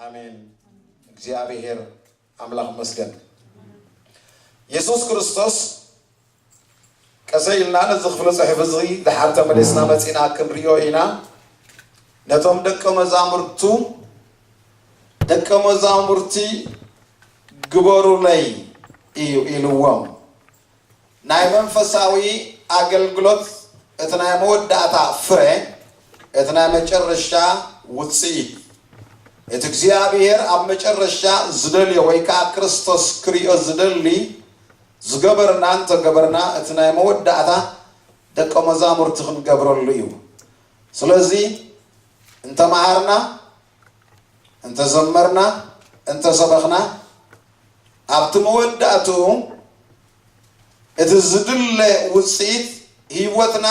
ኣሜን። እግዚኣብሔር ኣምላኽ ይመስገን። የሱስ ክርስቶስ ቀሰ ኢልና ነዚ ክፍሊ ጽሑፍ እዚ ድሓር ተመሊስና መጺና ክንሪኦ ኢና። ነቶም ደቀ መዛሙርቱ፣ ደቀ መዛሙርቲ ግበሩለይ እዩ ኢልዎም። ናይ መንፈሳዊ ኣገልግሎት እቲ ናይ መወዳእታ ፍረ፣ እቲ ናይ መጨረሻ ውጽኢት፣ እቲ እግዚኣብሔር ኣብ መጨረሻ ዝደልዮ ወይ ከዓ ክርስቶስ ክሪኦ ዝደሊ ዝገበርና እንተገበርና፣ እቲ ናይ መወዳእታ ደቀ መዛሙርቲ ክንገብረሉ እዩ። ስለዚ እንተመሃርና፣ እንተዘመርና፣ እንተሰበኽና፣ ኣብቲ መወዳእትኡ እቲ ዝድለ ውጽኢት ህይወትና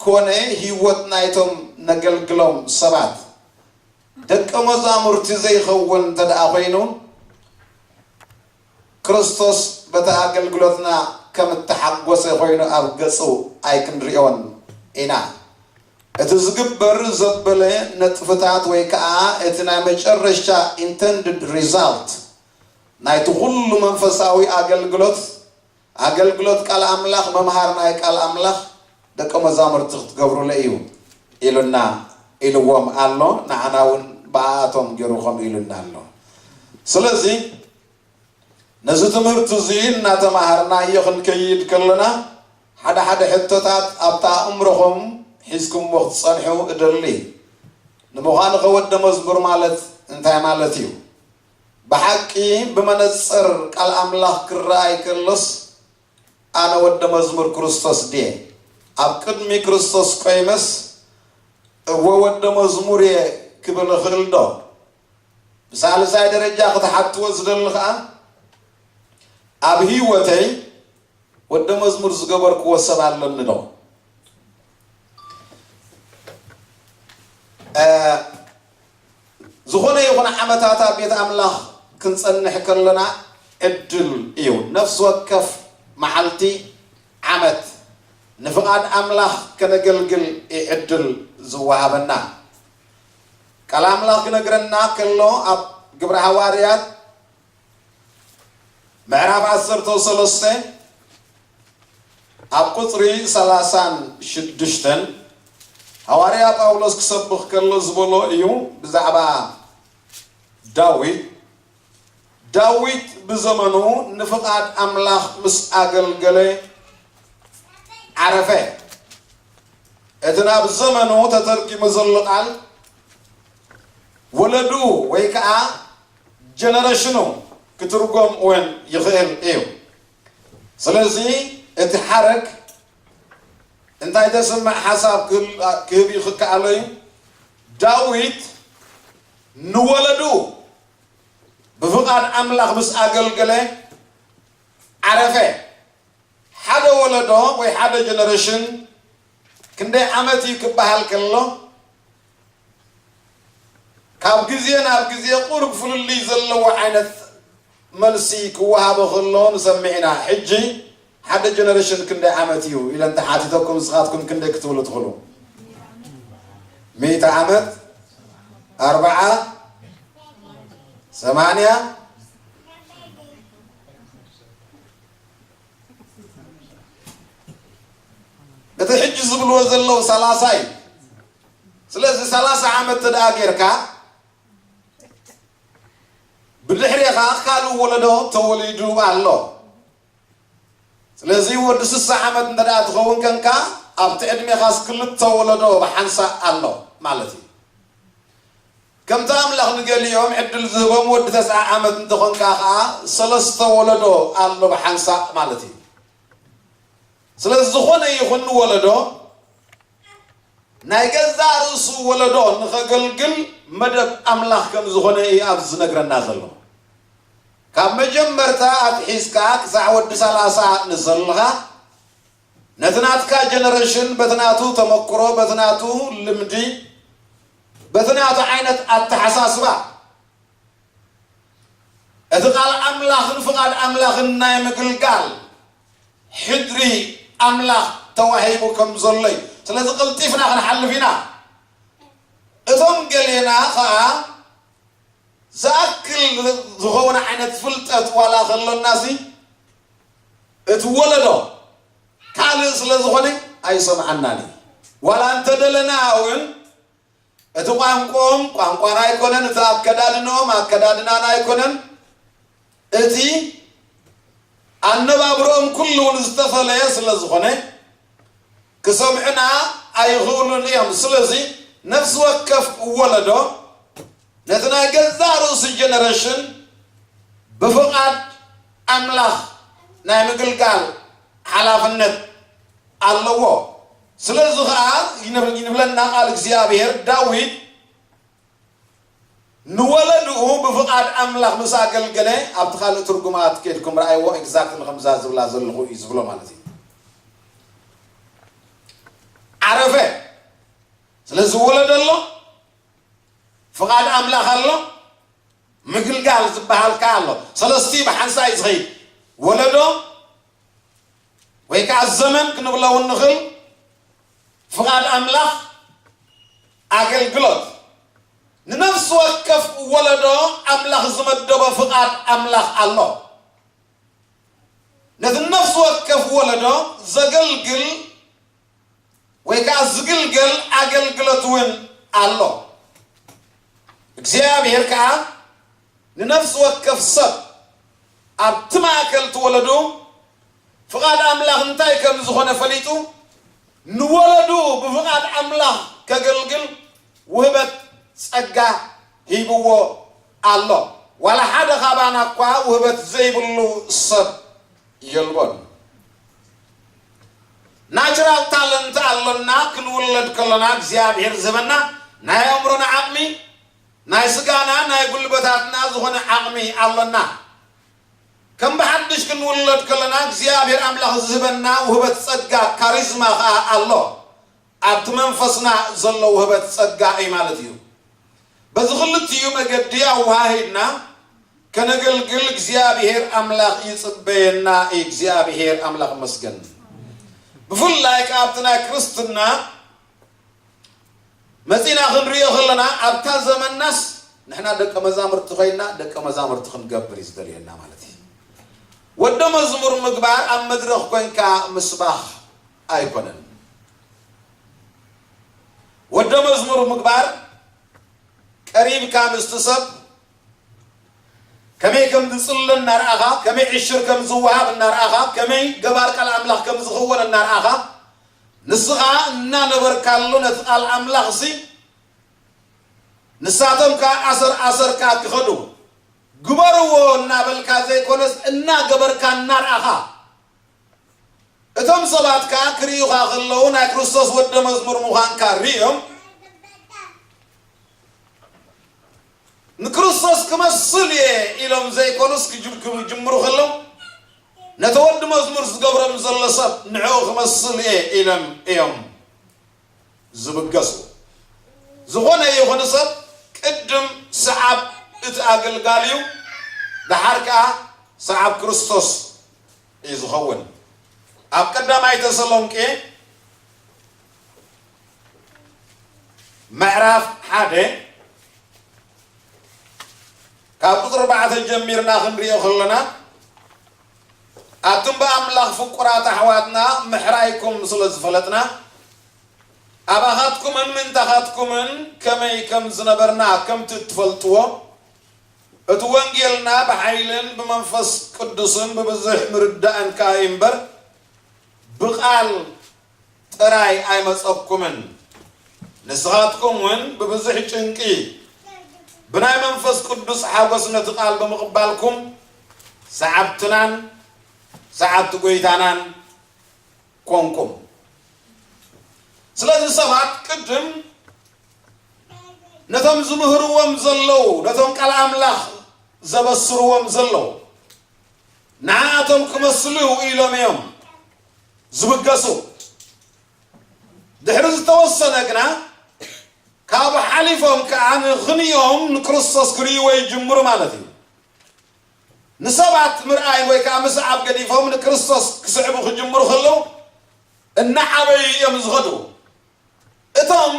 ኮነ ህይወት ናይቶም ነገልግሎም ሰባት ደቀ መዛሙርቲ ዘይኸውን እንተ ደኣ ኮይኑ፣ ክርስቶስ በቲ ኣገልግሎትና ከም እተሓጎሰ ኮይኑ ኣብ ገጹ ኣይክንሪኦን ኢና። እቲ ዝግበር ዘበለ ነጥፍታት ወይ ከኣ እቲ ናይ መጨረሻ intended result ናይቲ ኩሉ መንፈሳዊ ኣገልግሎት፣ ኣገልግሎት ቃል ኣምላኽ፣ መምሃር ናይ ቃል ኣምላኽ ደቀ መዛሙርቲ ክትገብሩለ እዩ ኢሉና፣ ኢልዎም ኣሎ። ንዓና እውን ብኣቶም ገይሩ ከምኡ ኢሉና ኣሎ። ስለዚ ነዚ ትምህርቲ እዚ እናተማሃርናዮ ክንከይድ ከለና ሓደ ሓደ ሕቶታት ኣብታ ኣእምሮኹም ሒዝኩምዎ ክትጸንሑ እደሊ። ንምዃኑ ከ ወደ መዝሙር ማለት እንታይ ማለት እዩ? ብሓቂ ብመነጽር ቃል ኣምላኽ ክረኣይ ከሎስ ኣነ ወደ መዝሙር ክርስቶስ ድየ? ኣብ ቅድሚ ክርስቶስ ቆይመስ እወ ወደ መዝሙር እየ ክብል እኽእል ዶ? ብሳልሳይ ደረጃ ክትሓትዎ ዝደሊ ኸኣ ኣብ ህይወተይ ወደ መዝሙር ዝገበርክዎ ሰብ ኣለኒ ዶ? ዝኾነ ይኹን ዓመታት ኣብ ቤት ኣምላኽ ክንጸንሕ ከለና ዕድል እዩ። ነፍሲ ወከፍ መዓልቲ ዓመት ንፍቓድ ኣምላኽ ከነገልግል እዩ ዕድል ዝወሃበና። ቃል ኣምላኽ ክነግረና ከሎ ኣብ ግብረ ሃዋርያት ምዕራፍ ዓሰርተ ሰለስተ ኣብ ቁጽሪ ሰላሳን ሽዱሽተን ሃዋርያ ጳውሎስ ክሰብኽ ከሎ ዝበሎ እዩ ብዛዕባ ዳዊት። ዳዊት ብዘመኑ ንፍቓድ ኣምላኽ ምስ ኣገልገለ ዓረፈ። እቲ ናብ ዘመኑ ተተርጊሙ ዘሎ ቃል ወለዱ ወይ ከዓ ጀነሬሽኑ ክትርጎም እውን ይኽእል እዩ። ስለዚ እቲ ሓረግ እንታይ ተስምዕ ሓሳብ ክህብ ክህብ ይኽከኣሎ እዩ። ዳዊት ንወለዱ ብፍቓድ ኣምላኽ ምስ ኣገልገለ ዓረፈ። ሓደ ወለዶ ወይ ሓደ ጀነሬሽን ክንደይ ዓመት እዩ ክበሃል ከሎ ካብ ግዜ ናብ ግዜ ቁሩብ ፍልልይ ዘለዎ ዓይነት መልሲ ክወሃቦ ከሎ ንሰምዕ ኢና። ሕጂ ሓደ ጀነሬሽን ክንደይ ዓመት እዩ ኢለ እንተሓቲተኩም ንስኻትኩም ክንደይ ክትብሉ ትኽእሉ? ሚእቲ ዓመት? ኣርብዓ? ሰማንያ? እቲ ሕጂ ዝብልዎ ዘለዉ ሰላሳ እዩ። ስለዚ ሰላሳ ዓመት ተደኣ ጌርካ ብድሕሬኻ ካልእ ወለዶ ተወሊዱ ኣሎ። ስለዚ ወዲ ስሳ ዓመት እንተ ደኣ ትኸውን ከንካ ኣብቲ ዕድሜኻስ ክልተ ወለዶ ብሓንሳእ ኣሎ ማለት እዩ። ከምቲ ኣምላኽ ንገሊኦም ዕድል ዝህቦም ወዲ ተስዓ ዓመት እንተኾንካ ኸዓ ሰለስተ ወለዶ ኣሎ ብሓንሳእ ማለት እዩ። ስለዚ ዝኾነ ይኹን ወለዶ ናይ ገዛእ ርእሱ ወለዶ ንኸገልግል መደብ ኣምላኽ ከም ዝኾነ እዩ ኣብዚ ዝነግረና ዘሎ። ካብ መጀመርታ ኣትሒዝካ ክሳዕ ወዲ ሰላሳ ንዘለኻ ነቲ ናትካ ጀነሬሽን በቲ ናቱ ተመክሮ፣ በቲ ናቱ ልምዲ፣ በቲ ናቱ ዓይነት ኣተሓሳስባ እቲ ቃል ኣምላኽን ፍቓድ ኣምላኽን ናይ ምግልጋል ሕድሪ ኣምላኽ ተዋሂቡ ከም ዘሎ እዩ። ስለዚ ቀልጢፍና ክንሓልፍ ኢና። እቶም ገሌና ኸዓ ዝኸውን ዓይነት ፍልጠት ዋላ ከሎናሲ፣ እቲ ወለዶ ካልእ ስለ ዝኾነ ኣይሰምዓናን እዩ። ዋላ እንተደለና እውን፣ እቲ ቋንቋኦም ቋንቋና ኣይኮነን፣ እቲ ኣከዳድንኦም ኣከዳድናና ኣይኮነን፣ እቲ ኣነባብርኦም ኩሉ እውን ዝተፈለየ ስለ ዝኾነ፣ ክሰምዑና ኣይኽእሉን እዮም። ስለዚ ነፍሲ ወከፍ ወለዶ ነቲ ናይ ገዛእ ርእሱ ጀነሬሽን ብፍቓድ ኣምላኽ ናይ ምግልጋል ሓላፍነት ኣለዎ። ስለዚ ኸኣ ይንብ-፣ ይንብለና ቃል እግዚኣብሔር፣ ዳዊት ንወለድኡ ብፍቓድ ኣምላኽ ምስ ኣገልገለ፣ ኣብቲ ካልእ ትርጉማት ኬድኩም ረኣይዎ፣ ኤግዛክትሊ ከምዛ ዝብላ ዘለኹ እዩ ዝብሎ ማለት እዩ። ዓረፈ። ስለዚ ወለዶ ኣሎ፣ ፍቓድ ኣምላኽ ኣሎ፣ ምግልጋል ዝበሃል ከኣ ኣሎ። ሰለስቲኡ ብሓንሳእ እዩ ዝኸይድ። ወለዶ ወይ ከኣ ዘመን ክንብሎ እውን ንኽእል፣ ፍቓድ ኣምላኽ፣ ኣገልግሎት። ንነፍሲ ወከፍ ወለዶ ኣምላኽ ዝመደቦ ፍቓድ ኣምላኽ ኣሎ። ነቲ ነፍሲ ወከፍ ወለዶ ዘገልግል ወይ ከኣ ዝግልገል ኣገልግሎት እውን ኣሎ። እግዚኣብሔር ከኣ ንነፍሲ ወከፍ ሰብ ኣብቲ ማእከል ትወለዱ ፍቓድ ኣምላኽ እንታይ ከም ዝኾነ ፈሊጡ፣ ንወለዱ ብፍቓድ ኣምላኽ ከገልግል ውህበት ጸጋ ሂብዎ ኣሎ። ዋላ ሓደ ካባና እኳ ውህበት ዘይብሉ ሰብ የልቦን። ናቹራል ታለንት ኣሎና፣ ክንውለድ ከሎና እግዚኣብሔር ዝህበና ናይ ኣእምሮና ዓቕሚ፣ ናይ ስጋና፣ ናይ ጉልበታትና ዝኾነ ዓቕሚ ኣሎና። ከም ብሓድሽ ክንውለድ ከለና እግዚኣብሔር ኣምላኽ ዝህበና ውህበት ጸጋ፣ ካሪዝማ፣ ኸኣ ኣሎ። ኣብቲ መንፈስና ዘሎ ውህበት ጸጋ እዩ ማለት እዩ። በዚ ክልቲኡ መገዲ ኣወሃሂድና ከነገልግል እግዚኣብሔር ኣምላኽ ይጽበየና እዩ። እግዚኣብሔር ኣምላኽ ይመስገን። ብፍላይ ከኣ ኣብቲ ናይ ክርስትና መጺና ክንሪኦ ከለና፣ ኣብታ ዘመናስ ንሕና ደቀ መዛሙርቲ ኮይና፣ ደቀ መዛሙርቲ ክንገብር እዩ ዝደልየና ማለት እዩ። ወደ መዝሙር ምግባር ኣብ መድረኽ ኮይንካ ምስባኽ ኣይኮነን። ወደ መዝሙር ምግባር ቀሪብካ ምስቲ ሰብ ከመይ ከም ዝጽለ እናረኣኻ፣ ከመይ ዕሽር ከም ዝወሃብ እናረኣኻ፣ ከመይ ገባር ቃል ኣምላኽ ከም ዝኽወን እናረኣኻ፣ ንስኻ እናነበርካሉ ነቲ ቃል ኣምላኽሲ፣ ንሳቶም ከኣ ኣሰር ኣሰርካ ክኸዱ፣ ግበርዎ እናበልካ ዘይኮነስ፣ እናገበርካ እናረኣኻ፣ እቶም ሰባት ከኣ ክርእዩኻ ከለዉ፣ ናይ ክርስቶስ ወደ መዝሙር ምዃንካ ርእዮም፣ ንክርስቶስ ክመስል እየ ኢሎም ዘይኮኑስ ክጅ-፣ ክጅምሩ ከለዉ፣ ነቲ ወዲ መዝሙር ዝገብሮም ዘሎ ሰብ ንዕኡ ክመስል እየ ኢሎም እዮም ዝብገሱ። ዝኾነ ይኹን ሰብ ቅድም ሰዓብ እቲ ኣገልጋሊ እዩ፣ ደሓር ከኣ ሰዓብ ክርስቶስ እዩ ዝኸውን። ኣብ ቀዳማይ ተሰሎንቄ ምዕራፍ ሓደ ካብ ቁጽሪ ኣርባዕተ ጀሚርና ክንሪኦ ከለና፣ ኣቱም ብኣምላኽ ፍቁራት ኣሕዋትና ምሕራይኩም ስለ ዝፈለጥና፣ ኣባኻትኩምን ምእንታኻትኩምን ከመይ ከም ዝነበርና ከምቲ እትፈልጥዎ፣ እቲ ወንጌልና ብሓይልን ብመንፈስ ቅዱስን ብብዙሕ ምርዳእን ከኣ እዩ እምበር፣ ብቓል ጥራይ ኣይመጸኩምን። ንስኻትኩም እውን ብብዙሕ ጭንቂ ብናይ መንፈስ ቅዱስ ሓጎስ ነቲ ቃል ብምቕባልኩም ሰዓብትናን ሰዓብቲ ጐይታናን ኮንኩም። ስለዚ ሰባት ቅድም ነቶም ዝምህርዎም ዘለዉ፣ ነቶም ቃል ኣምላኽ ዘበስርዎም ዘለዉ፣ ንዓኣቶም ክመስሉ ኢሎም እዮም ዝብገሱ። ድሕሪ ዝተወሰነ ግና ካብኡ ሓሊፎም ከኣ ንኽንዮም ንክርስቶስ ክርእይዎ ይጅምሩ ማለት እዩ። ንሰባት ምርኣይ ወይ ከኣ ምስዓብ ገዲፎም ንክርስቶስ ክስዕቡ ክጅምሩ ከለዉ እናዓበዩ እዮም ዝኸዱ። እቶም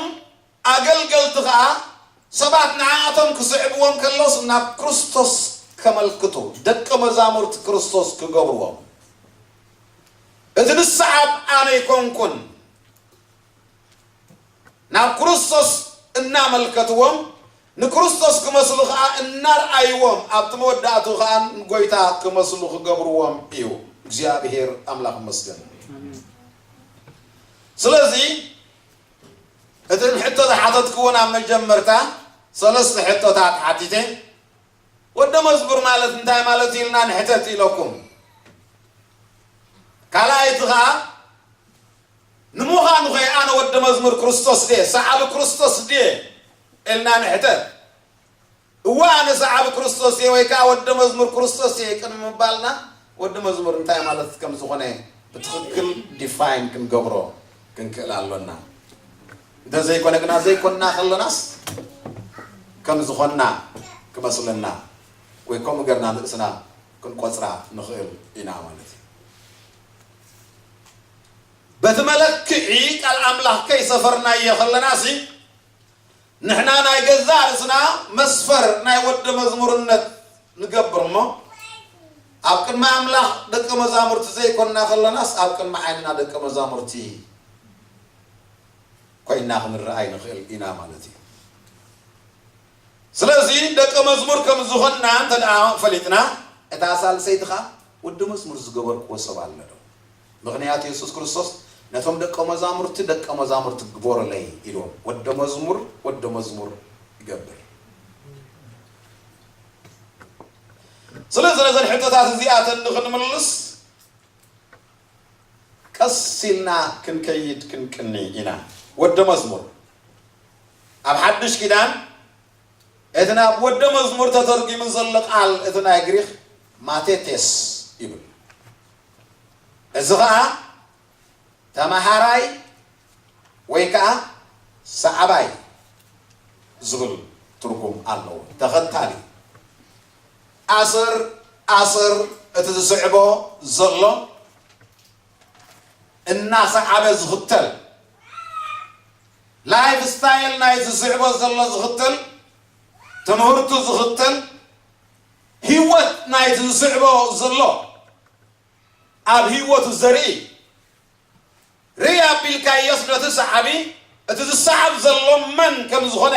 ኣገልገልቲ ኸኣ ሰባት ንዓኣቶም ክስዕብዎም ከሎስ ናብ ክርስቶስ ከመልክቱ፣ ደቀ መዛሙርቲ ክርስቶስ ክገብርዎም። እቲ ዝሰዓብ ኣነ ኣይኮንኩን፣ ናብ ክርስቶስ እናመልከትዎም፣ ንክርስቶስ ክመስሉ ኸኣ እናርኣይዎም፣ ኣብቲ መወዳእቱ ኸኣ ንጎይታ ክመስሉ ክገብርዎም እዩ። እግዚኣብሔር ኣምላኽ ይመስገን። ስለዚ እቲ ሕቶ ዝሓተትክዎ፣ ኣብ መጀመርታ ሰለስተ ሕቶታት ሓቲተ። ወደ መዝሙር ማለት እንታይ ማለት ኢልና ንሕተት ኢለኩም። ካልኣይቲ ኸኣ፣ ንምዃኑ ኸ ኣነ ወደ መዝሙር ክርስቶስ ድየ፣ ሰዓቢ ክርስቶስ ድየ ኢልና ንሕተት። እወ፣ ኣነ ሰዓቢ ክርስቶስ እየ ወይ ከዓ ወደ መዝሙር ክርስቶስ እየ ቅድሚ ምባልና፣ ወደ መዝሙር እንታይ ማለት ከም ዝኾነ ብትኽክል ዲፋይን ክንገብሮ ክንክእል ኣሎና። እንተዘይኮነ ግና፣ ዘይኮንና ከለናስ ከም ዝኾንና ክመስለና ወይ ከምኡ ገርና ንርእስና ክንቆጽራ ንኽእል ኢና ማለት እዩ። በቲ መለክዒ ቃል ኣምላኽ ከይሰፈርናዮ ከለናሲ፣ ንሕና ናይ ገዛእ ርእስና መስፈር ናይ ወደ መዝሙርነት ንገብር እሞ፣ ኣብ ቅድሚ ኣምላኽ ደቀ መዛሙርቲ ዘይኮንና ከለናስ፣ ኣብ ቅድሚ ዓይንና ደቀ መዛሙርቲ ኮይንና ክንረኣይ ንኽእል ኢና ማለት እዩ። ስለዚ ደቀ መዝሙር ከም ዝኾንና እንተ ደኣ ፈሊጥና፣ እታ ሳልሰይቲ ኸኣ፣ ወዲ መዝሙር ዝገበርክዎ ሰብ ኣሎ ዶ? ምኽንያቱ የሱስ ክርስቶስ ነቶም ደቀ መዛሙርቲ፣ ደቀ መዛሙርቲ ግበሩለይ ኢልዎም። ወደ መዝሙር፣ ወደ መዝሙር ይገብር። ስለዚ ነዘን ሕቶታት እዚኣተን ንኽንምልስ ቀስ ኢልና ክንከይድ ክንቅኒ ኢና። ወደ መዝሙር ኣብ ሓድሽ ኪዳን እቲ ናብ ወደ መዝሙር ተተርጒሙ ዘሎ ቃል እቲ ናይ ግሪኽ ማቴቴስ ይብል። እዚ ኸኣ ተመሃራይ ወይ ከኣ ሰዓባይ ዝብል ትርጉም ኣለዎ። ተኸታሊ፣ ኣሰር፣ ኣሰር እቲ ዝስዕቦ ዘሎ እናሰዓበ ዝኽተል፣ ላይፍ ስታይል ናይቲ ዝስዕቦ ዘሎ ዝኽተል፣ ትምህርቱ ዝኽተል፣ ህይወት ናይቲ ዝስዕቦ ዘሎ ኣብ ህይወቱ ዘርኢ፣ ርኢ ኣቢልካዮስ ነቲ ሰዓቢ እቲ ዝሰዓብ ዘሎ መን ከም ዝኾነ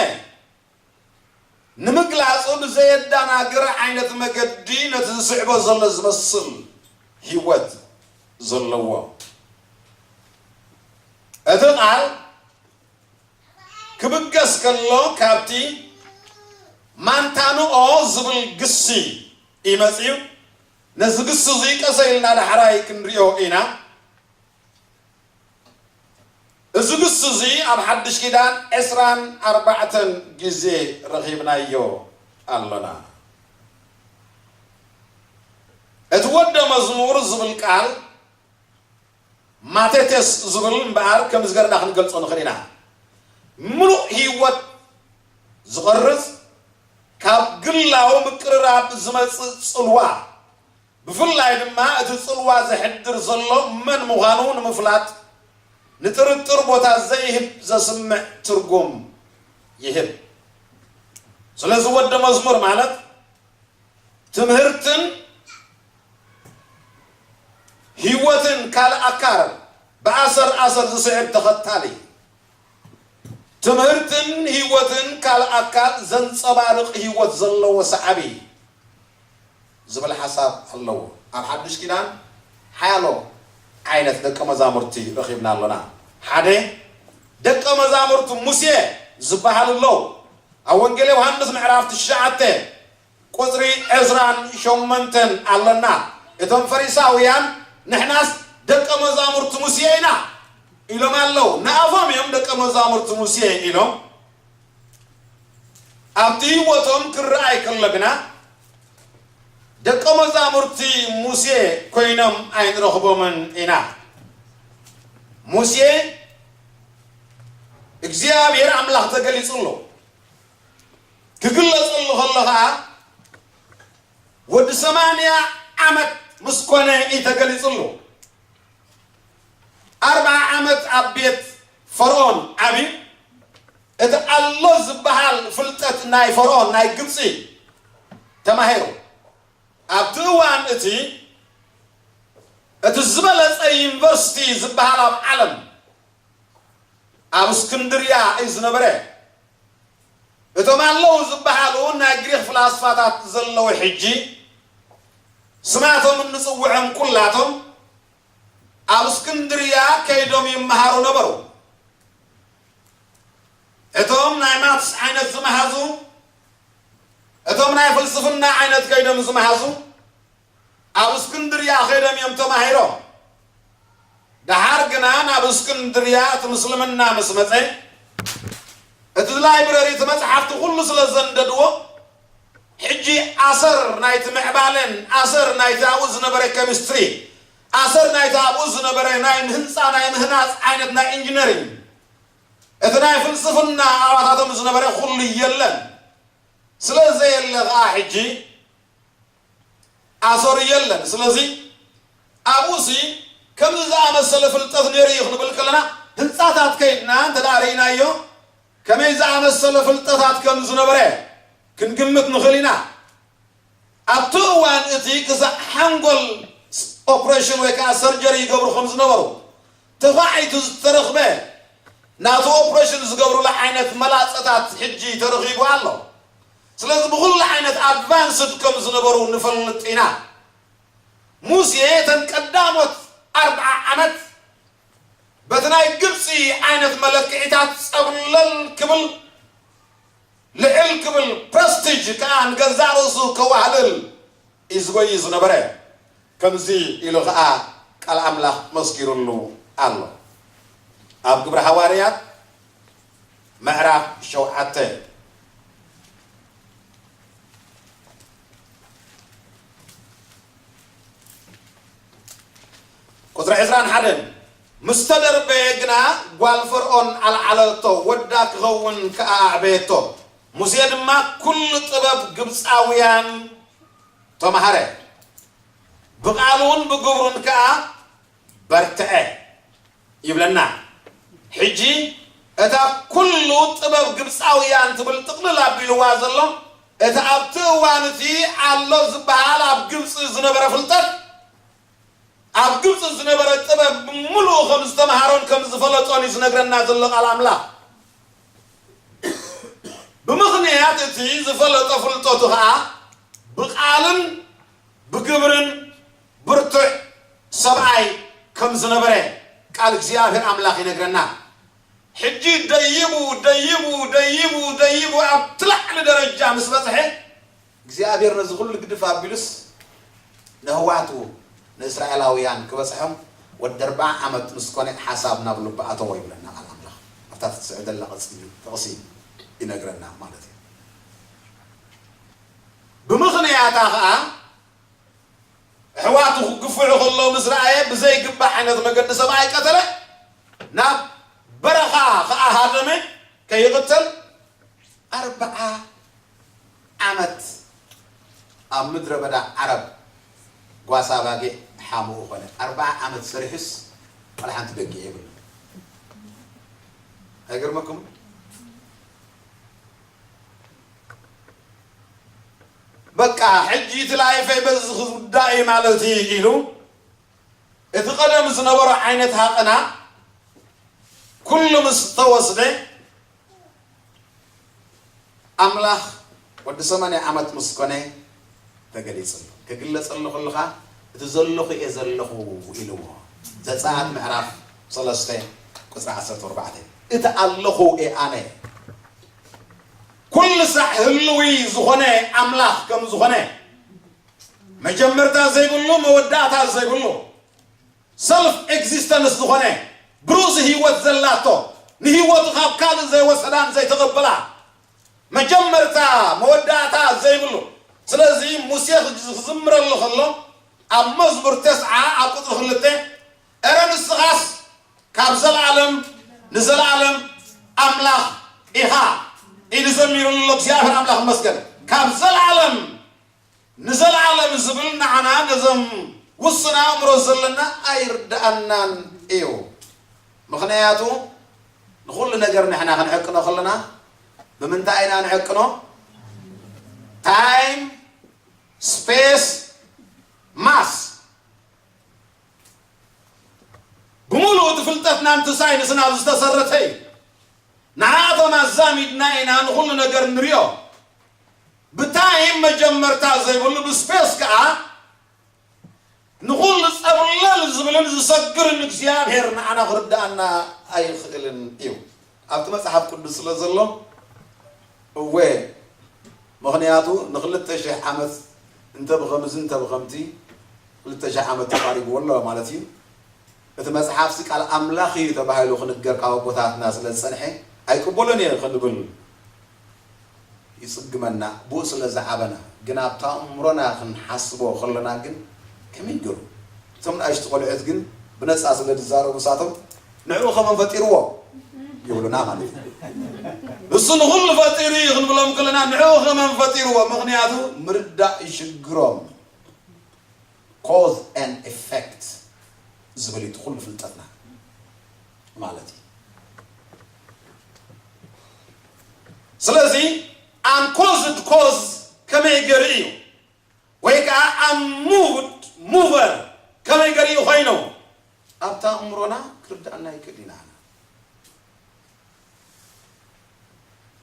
ንምግላጹ ብዘየዳናግር ዓይነት መገዲ ነቲ ዝስዕቦ ዘሎ ዝመስል ህይወት ዘለዎ። እቲ ቃል ክብገስ ከሎ ካብቲ ማንታንኦ ዝብል ግሲ እዩ መጺኡ። ነዚ ግሲ እዚ ቀሰ ኢልና ዳሕራይ ክንሪኦ ኢና። እዚ ግሲ እዚ ኣብ ሓድሽ ኪዳን ዕስራን ኣርባዕተን ግዜ ረኺብናዮ ኣሎና። እቲ ወደ መዝሙር ዝብል ቃል ማቴቴስ ዝብል እምበኣር ከምዚ ገርና ክንገልጾ ንኽእል ኢና። ምሉእ ህይወት ዝቐርጽ፣ ካብ ግላዊ ምቅርራብ ዝመጽእ ጽልዋ፣ ብፍላይ ድማ እቲ ጽልዋ ዘሕድር ዘሎ መን ምዃኑ ንምፍላጥ ንጥርጥር ቦታ ዘይህብ ዘስምዕ ትርጉም ይህብ። ስለዚ ወደ መዝሙር ማለት ትምህርትን ህይወትን ካልእ ኣካል ብኣሰር ኣሰር ዝስዕብ ተኸታሊ። ትምህርትን ህይወትን ካልእ ኣካል ዘንጸባርቕ ህይወት ዘለዎ ሰዓቢ ዝብል ሓሳብ ኣለዎ። ኣብ ሓድሽ ኪዳን ሓያሎ ዓይነት ደቀ መዛሙርቲ ረኺብና ኣሎና። ሓደ፣ ደቀ መዛሙርቲ ሙሴ ዝበሃሉ ኣለዉ። ኣብ ወንጌል ዮሃንስ ምዕራፍ ትሽዓተ ቁጽሪ ዕስራን ሸሞንተን ኣለና። እቶም ፈሪሳውያን ንሕናስ ደቀ መዛሙርቲ ሙሴ ኢና ኢሎም ኣለዉ። ንኣፎም እዮም ደቀ መዛሙርቲ ሙሴ ኢሎም። ኣብቲ ህይወቶም ክረኣይ ከሎ ግና ደቀ መዛሙርቲ ሙሴ ኮይኖም ኣይንረኽቦምን ኢና። ሙሴ እግዚኣብሔር ኣምላኽ ተገሊጹ ኣሎ። ክግለጸሉ ከሎ ኸዓ ወዲ ሰማንያ ዓመት ምስ ኮነ እዩ ተገሊጹሉ። ኣርብዓ ዓመት ኣብ ቤት ፈርዖን ዓብዩ። እቲ ኣሎ ዝበሃል ፍልጠት ናይ ፈርዖን ናይ ግብጺ ተማሂሩ። ኣብቲ እዋን እቲ እቲ ዝበለጸ ዩኒቨርሲቲ ዝበሃል ኣብ ዓለም ኣብ እስክንድርያ እዩ ዝነበረ። እቶም ኣለዉ ዝበሃሉ ናይ ግሪኽ ፍላስፋታት ዘለዉ ሕጂ ስማቶም እንጽውዖም ኩላቶም ኣብ እስክንድርያ ከይዶም ይመሃሩ ነበሩ። እቶም ናይ ማትስ ዓይነት ዝመሃዙ፣ እቶም ናይ ፍልስፍና ዓይነት ከይዶም ዝመሃዙ ኣብ እስክንድርያ ከይዶም እዮም ተማሂሮም። ደሓር ግና ናብ እስክንድርያ እቲ ምስልምና ምስ መጸ እቲ ላይብረሪ እቲ መጽሓፍቲ ኩሉ ስለ ዘንደድዎ ሕጂ ኣሰር ናይቲ ምዕባለን ኣሰር ናይቲ ኣብኡ ዝነበረ ኬሚስትሪ ኣሰር ናይቲ ኣብኡ ዝነበረ ናይ ህንፃ ናይ ምህናፅ ዓይነት ናይ ኢንጂነሪንግ እቲ ናይ ፍልስፍና ኣባታቶም ዝነበረ ኩሉ የለን። ስለ ዘየለ ከዓ ሕጂ ኣሰሩ የለን። ስለዚ ኣብኡሲ ከምዚ ዝኣመሰለ ፍልጠት ነይሩ እዩ ክንብል ከለና ህንፃታት ከይድና እንተ ደኣ ርኢናዮ ከመይ ዝኣመሰለ ፍልጠታት ከም ዝነበረ ክንግምት ንኽእል ኢና። ኣብቲ እዋን እቲ ክሳዕ ሓንጎል ኦፕሬሽን ወይ ከዓ ሰርጀሪ ይገብሩ ከም ዝነበሩ ተፋዒቱ ዝተረኽበ ናቱ ኦፕሬሽን ዝገብሩሉ ዓይነት መላፀታት ሕጂ ተረኺቡ ኣሎ። ስለዚ ብኹሉ ዓይነት ኣድቫንስድ ከም ዝነበሩ ንፈልጥ ኢና። ሙሴ እተን ቀዳሞት ኣርብዓ ዓመት በቲ ናይ ግብፂ ዓይነት መለክዒታት ፀብለል ክብል ልዕል ክብል ፕረስቲጅ ከዓ ንገዛእ ርእሱ ከዋህልል እዩ ዝጎይ ዝነበረ። ከምዚ ኢሉ ከዓ ቃል ኣምላኽ መስኪሩሉ ኣሎ። ኣብ ግብሪ ሃዋርያት ምዕራፍ ሸውዓተ ቁፅሪ ዕስራን ሓደን ምስ ተደርበየ ግና ጓል ፈርኦን ኣልዓለቶ፣ ወዳ ክኸውን ከኣ ኣዕበየቶ። ሙሴ ድማ ኩሉ ጥበብ ግብፃውያን ተማሃረ፣ ብቓሉን ብግብሩን ከኣ በርትዐ ይብለና። ሕጂ እታ ኩሉ ጥበብ ግብፃውያን ትብል ጥቕልል ኣቢልዋ ዘሎ እቲ ኣብቲ እዋን እቲ ኣሎ ዝበሃል ኣብ ግብፂ ዝነበረ ፍልጠት ኣብ ግብፂ ዝነበረ ጥበብ ብምሉኡ ከም ዝተምሃሮን ከም ዝፈለጦን እዩ ዝነግረና ዘሎ ቃል ኣምላኽ። ብምኽንያት እቲ ዝፈለጦ ፍልጠቱ ኸዓ ብቓልን ብግብርን ብርቱዕ ሰብኣይ ከም ዝነበረ ቃል እግዚኣብሔር ኣምላኽ ይነግረና። ሕጂ ደይቡ ደይቡ ደይቡ ደይቡ ኣብቲ ላዕሊ ደረጃ ምስ በፅሐ እግዚኣብሔር ነዚ ኩሉ ግድፍ ኣቢሉስ ነህዋቱ ንእስራኤላውያን ክበፅሖም ወዲ ኣርብዓ ዓመት ምስ ኮነ ሓሳብ ናብ ልቡ ኣተዎ ይብለና ቃል ኣምላኽ። ኣብታ ትስዕብ ዘላ ቅፅሊ ጥቕሲ ይነግረና ማለት እዩ። ብምኽንያታ ኸዓ ኣሕዋቱ ክግፍዑ ከለዉ ምስ ረኣየ ብዘይግባእ ዓይነት መገዲ ሰብኣይ ቀተለ፣ ናብ በረኻ ኸዓ ሃደመ ከይቕተል ኣርብዓ ዓመት ኣብ ምድረ በዳ ዓረብ ጓሳ ባጊዕ ሓሙኡ ኾነ። ኣርብዓ ዓመት ሰሪሑስ ዋላ ሓንቲ በጊዕ የብሉ። ኣይገርመኩም? በቃ ሕጂ እቲ ላይፈይ በዚ ክውዳእ እዩ ማለት እዩ ኢሉ እቲ ቀደም ዝነበሮ ዓይነት ሃቐና ኩሉ ምስ ተወስደ ኣምላኽ ወዲ ሰማንያ ዓመት ምስ ኮነ ተገሊጽሉ። ክግለጸሉ ከለኻ እቲ ዘለኹ እየ ዘለኹ ኢልዎ። ዘጸኣት ምዕራፍ ሰለስተ ቁጽሪ ዓሰርተ ኣርባዕተ እቲ ኣለኹ እየ ኣነ። ኩሉ ሳዕ ህልዊ ዝኾነ ኣምላኽ ከም ዝኾነ መጀመርታ ዘይብሉ መወዳእታ ዘይብሉ ሰልፍ ኤግዚስተንስ ዝኾነ ብሩዝ ህይወት ዘላቶ ንህይወቱ ካብ ካልእ ዘይወሰዳን ዘይተቐበላ መጀመርታ መወዳእታ ዘይብሉ። ስለዚ ሙሴ ክዝምረሉ ከሎ ኣብ መዝሙር ተስዓ ኣብ ቁፅሪ ክልተ እረ ንስኻስ ካብ ዘለዓለም ንዘለዓለም ኣምላኽ ኢኻ ኢሉ ዘሚሩሉ ኣሎ። እግዚኣብሔር ኣምላኽ ይመስገን። ካብ ዘለዓለም ንዘለዓለም ዝብል ንዓና ነዞም ውሱን ኣእምሮ ዘለና ኣይርድኣናን እዩ። ምኽንያቱ ንኹሉ ነገር ንሕና ክንዕቅኖ ከለና ብምንታይ ኢና ንዕቅኖ? ታይም፣ ስፔስ፣ ሓንቲ ሳይንስና ዝተሰረተ እዩ። ንዓቶም ኣዛሚድና ኢና ንኹሉ ነገር ንሪኦ። ብታይም መጀመርታ ዘይብሉ፣ ብስፔስ ከኣ ንኹሉ ጸብለል ዝብልን ዝሰግርን እግዚኣብሔር ንዓና ክርድኣና ኣይኽእልን እዩ። ኣብቲ መጽሓፍ ቅዱስ ስለ ዘሎ፣ እወ፣ ምኽንያቱ ንኽልተ ሽሕ ዓመት እንተ ብኸምዚ እንተ ብኸምቲ፣ ክልተ ሽሕ ዓመት ተቓሪብዎ ኣሎ ማለት እዩ። እቲ መጽሓፍሲ ቃል ኣምላኽ እዩ ተባሂሉ ክንገር ካብ ኣቦታትና ስለ ዝጸንሐ፣ ኣይቅበሎን እየ ክንብል ይጽግመና፣ ብኡ ስለ ዝዓበና። ግን ኣብታ ኣእምሮና ክንሓስቦ ከለና ግን ከመይ ገሩ? እቶም ንኣሽቱ ቆልዑት ግን ብነጻ ስለ ዝዛረቡ ንሳቶም፣ "ንዕኡ ከመን ፈጢርዎ?" ይብሉና ማለት እዩ። "ንሱ ንኹሉ ፈጢሩ እዩ" ክንብሎም ከለና፣ "ንዕኡ ከመን ፈጢርዎ?" ምኽንያቱ ምርዳእ ይሽግሮም። ኮዝ ኤንድ ኢፌክት ዝብል እዩ እቲ ኩሉ ፍልጠትና ማለት እዩ። ስለዚ ኣንኮዝድ ኮዝ ከመይ ገይሩ እዩ፣ ወይ ከዓ ኣሙቭድ ሙቨር ከመይ ገይሩ እዩ ኮይኑ፣ ኣብታ እምሮና ክርዳእና ይክእል ኢና።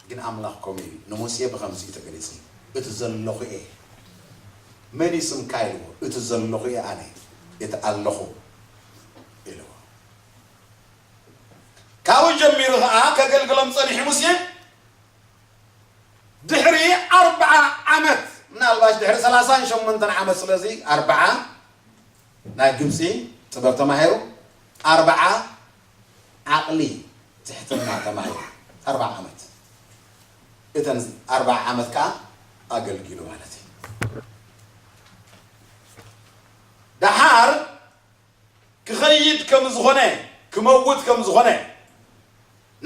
ግን ኣምላኽ ከምኡ እዩ። ንሙሴ ብኸምዚ እዩ ተገሊጹ። "እቲ ዘለኹ እየ። መን እዩ ስምካ?" ኢልዎ። "እቲ ዘለኹ እየ ኣነ። እቲ ኣለኹ" ኢልዎ። ካብኡ ጀሚሩ ኸዓ ከገልግሎም ጸኒሑ ሙሴ። ድሕሪ ኣርብዓ ዓመት፣ ምናልባሽ ድሕሪ ሰላሳን ሸሞንተን ዓመት፣ ስለዚ ኣርብዓ ናይ ግብጺ ጥበብ ተማሂሩ፣ ኣርብዓ ዓቕሊ ትሕትና ተማሂሩ፣ ኣርብዓ ዓመት። እተን ኣርብዓ ዓመት ከኣ ኣገልጊሉ ማለት እዩ። ደሓር ክኸይድ ከም ዝኾነ፣ ክመውት ከም ዝኾነ፣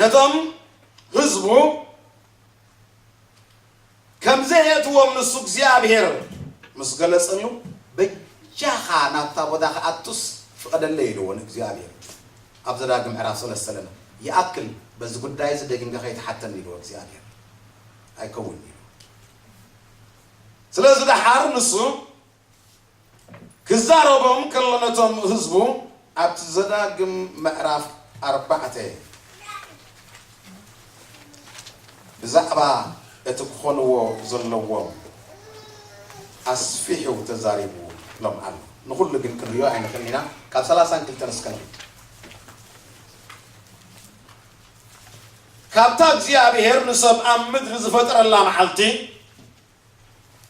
ነቶም ህዝቡ ከም ዘየእትዎም ንሱ እግዚኣብሔር ምስ ገለጸሉ፣ "በጃኻ ናብታ ቦታ ክኣቱስ ፍቐደለይ" ኢልዎ ንእግዚኣብሔር። ኣብ ዘዳግም ምዕራፍ ሰለስተ ለና፣ "ይኣክል፣ በዚ ጉዳይ እዚ ደጊምካ ከይትሓተኒ" ኢልዎ እግዚኣብሔር። "ኣይከውን" ኢሉ። ስለዚ ደሓር ንሱ ክዛረቦም ከሎ ነቶም ህዝቡ ኣብቲ ዘዳግም ምዕራፍ ኣርባዕተ ብዛዕባ እቲ ክኾንዎ ዘለዎም ኣስፊሑ ተዛሪቡሎም ኣሎ። ንኹሉ ግን ክንሪኦ ኣይንኽእልን ኢና። ካብ ሰላሳን ክልተን እስከ ንሪኦ። ካብታ እግዚኣብሔር ንሰብ ኣብ ምድሪ ዝፈጠረላ መዓልቲ፣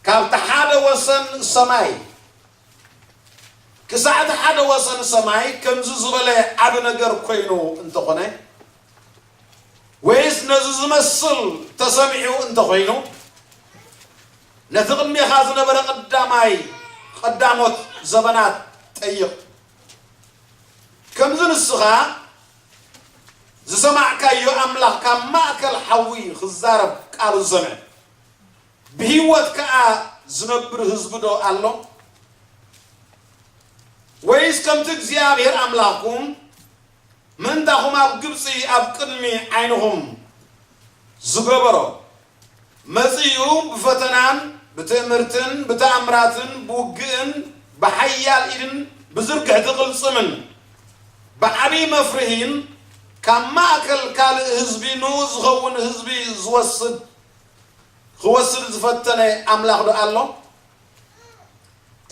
ካብቲ ሓደ ወሰን ሰማይ ክሳዕ እቲ ሓደ ወሰን ሰማይ ከምዚ ዝበለ ዓቢ ነገር ኮይኑ እንተኾነ፣ ወይስ ነዚ ዝመስል ተሰሚዑ እንተኾይኑ፣ ነቲ ቅድሜኻ ዝነበረ ቀዳማይ፣ ቀዳሞት ዘበናት ጠይቕ። ከምዚ ንስኻ ዝሰማዕካዮ ኣምላኽ ካብ ማእከል ሓዊ ክዛረብ ቃሉ ዝሰምዐ፣ ብህይወት ከኣ ዝነብር ህዝቢ ዶ ኣሎ? ወይስ ከምቲ እግዚኣብሔር ኣምላኽኩም ምእንታኹም ኣብ ግብጺ ኣብ ቅድሚ ዓይንኹም ዝገበሮ፣ መጺኡ ብፈተናን ብትእምርትን ብተኣምራትን ብውግእን ብሓያል ኢድን ብዝርግሕቲ ቅልጽምን ብዓቢ መፍርሂን ካብ ማእከል ካልእ ህዝቢ ንኡ ዝኸውን ህዝቢ ዝወስድ፣ ክወስድ ዝፈተነ ኣምላኽ ዶ ኣሎ?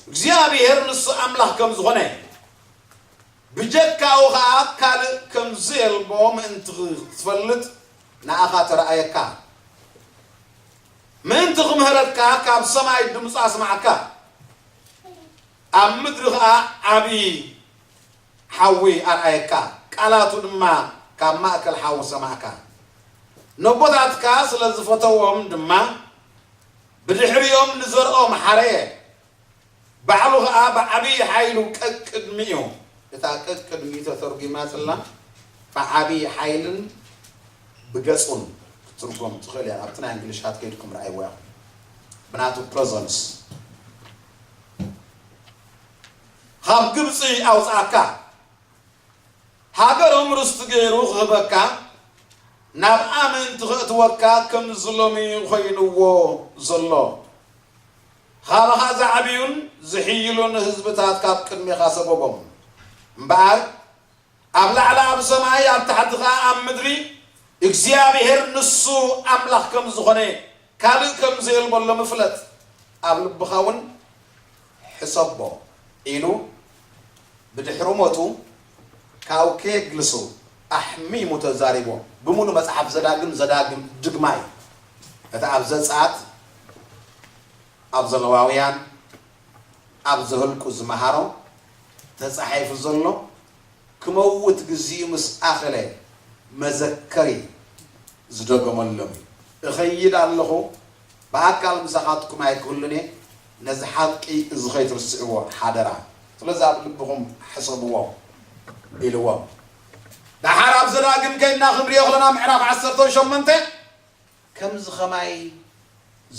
እግዚኣብሔር ንሱ ኣምላኽ ከም ዝኾነ፣ ብጀካኡ ኸኣ ካልእ ከም ዘየልቦ ምእንቲ ክትፈልጥ ንኣኻ ተረኣየካ። ምእንቲ ክምህረካ ካብ ሰማይ ድምፁ ኣስማዓካ። ኣብ ምድሪ ኸኣ ዓቢ ሓዊ ኣርኣየካ። ቃላቱ ድማ ካብ ማእከል ሓዊ ሰማዕካ። ነቦታትካ ስለ ዝፈተዎም ድማ ብድሕሪኦም ንዘርኦም ሓረየ። ባዕሉ ኸኣ ብዓብዪ ሓይሉ ቀቅድሚኡ፣ እታ ቀቅድሚኡ ተተርጒማ ዘላ ብዓብዪ ሓይልን ብገጹን ክትትርጎም ትኽእል እያ። ኣብቲ ናይ እንግሊሽ ሃት ከይድኩም ረኣይዎ ኢኹም። ብናቱ ፕረዘንስ ካብ ግብጺ ኣውጽኣካ፣ ሃገሮም ርስቲ ገይሩ ክህበካ፣ ናብኣ ምእንቲ ከእትወካ ከምዚ ሎሚ ኮይንዎ ዘሎ። ኻባኻ ዝዓብዩን ዝሕይሉን ህዝብታት ካብ ቅድሜኻ ሰጎጎም። እምበኣር፣ ኣብ ላዕሊ ኣብ ሰማይ፣ ኣብ ታሕቲ ኸኣ ኣብ ምድሪ እግዚኣብሔር ንሱ ኣምላኽ ከም ዝኾነ፣ ካልእ ከም ዘየልቦ ምፍለጥ ኣብ ልብኻ እውን ሕሰቦ ኢሉ ብድሕሪ ሞቱ ካብ ከየግልሱ ኣሕሚሙ ተዛሪቦ። ብምሉእ መጽሓፍ ዘዳግም፣ ዘዳግም ድግማ እዩ። እቲ ኣብ ዘጸኣት፣ ኣብ ዘለዋውያን፣ ኣብ ዘህልቁ ዝመሃሮ ተጻሒፉ ዘሎ፣ ክመውት ግዚኡ ምስ ኣኸለ መዘከሪ ዝደገመሎም እዩ። እኸይድ ኣለኹ፣ ብኣካል ምሳኻትኩም ኣይክህሉን እየ፣ ነዚ ሓቂ እዚ ኸይትርስዕዎ ሓደራ። ስለዚ ኣብ ልብኹም ሕሰብዎ ኢልዎም። ደሓር ኣብ ዘዳግም ከይድና ክንሪኦ ከለና ምዕራፍ ዓሰርተ ሸሞንተ ከምዚ ኸማይ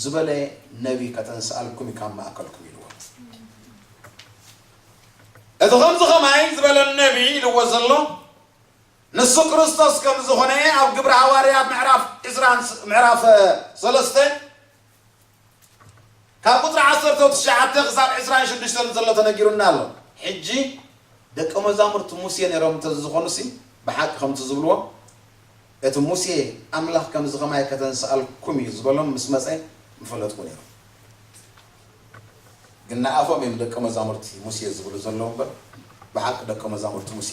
ዝበለ ነቢ ከተንስኣልኩም እዩ ካብ ማእከልኩም ኢልዎ። እቲ ከምዚ ኸማይ ዝበለ ነቢ ኢልዎ ዘሎ ንሱ ክርስቶስ ከም ዝኾነ ኣብ ግብሪ ሃዋርያት ምዕራፍ ዕስራን ስ-፣ ምዕራፍ ሰለስተ ካብ ቁጽሪ ዓሰርተ ትሽዓተ ክሳብ ዕስራን ሽዱሽተን ዘሎ ተነጊሩና ኣሎ። ሕጂ ደቀ መዛሙርቲ ሙሴ ነይሮም እንተዝኾኑሲ ብሓቂ ከምቲ ዝብልዎ እቲ ሙሴ ኣምላኽ ከምዚ ኸማይ ከተንስኣልኩም እዩ ዝበሎም ምስ መጸ ምፈለጥኩ ነይሮም። ግን ንኣፎም እዮም ደቀ መዛሙርቲ ሙሴ ዝብሉ ዘለዉ እምበር ብሓቂ ደቀ መዛሙርቲ ሙሴ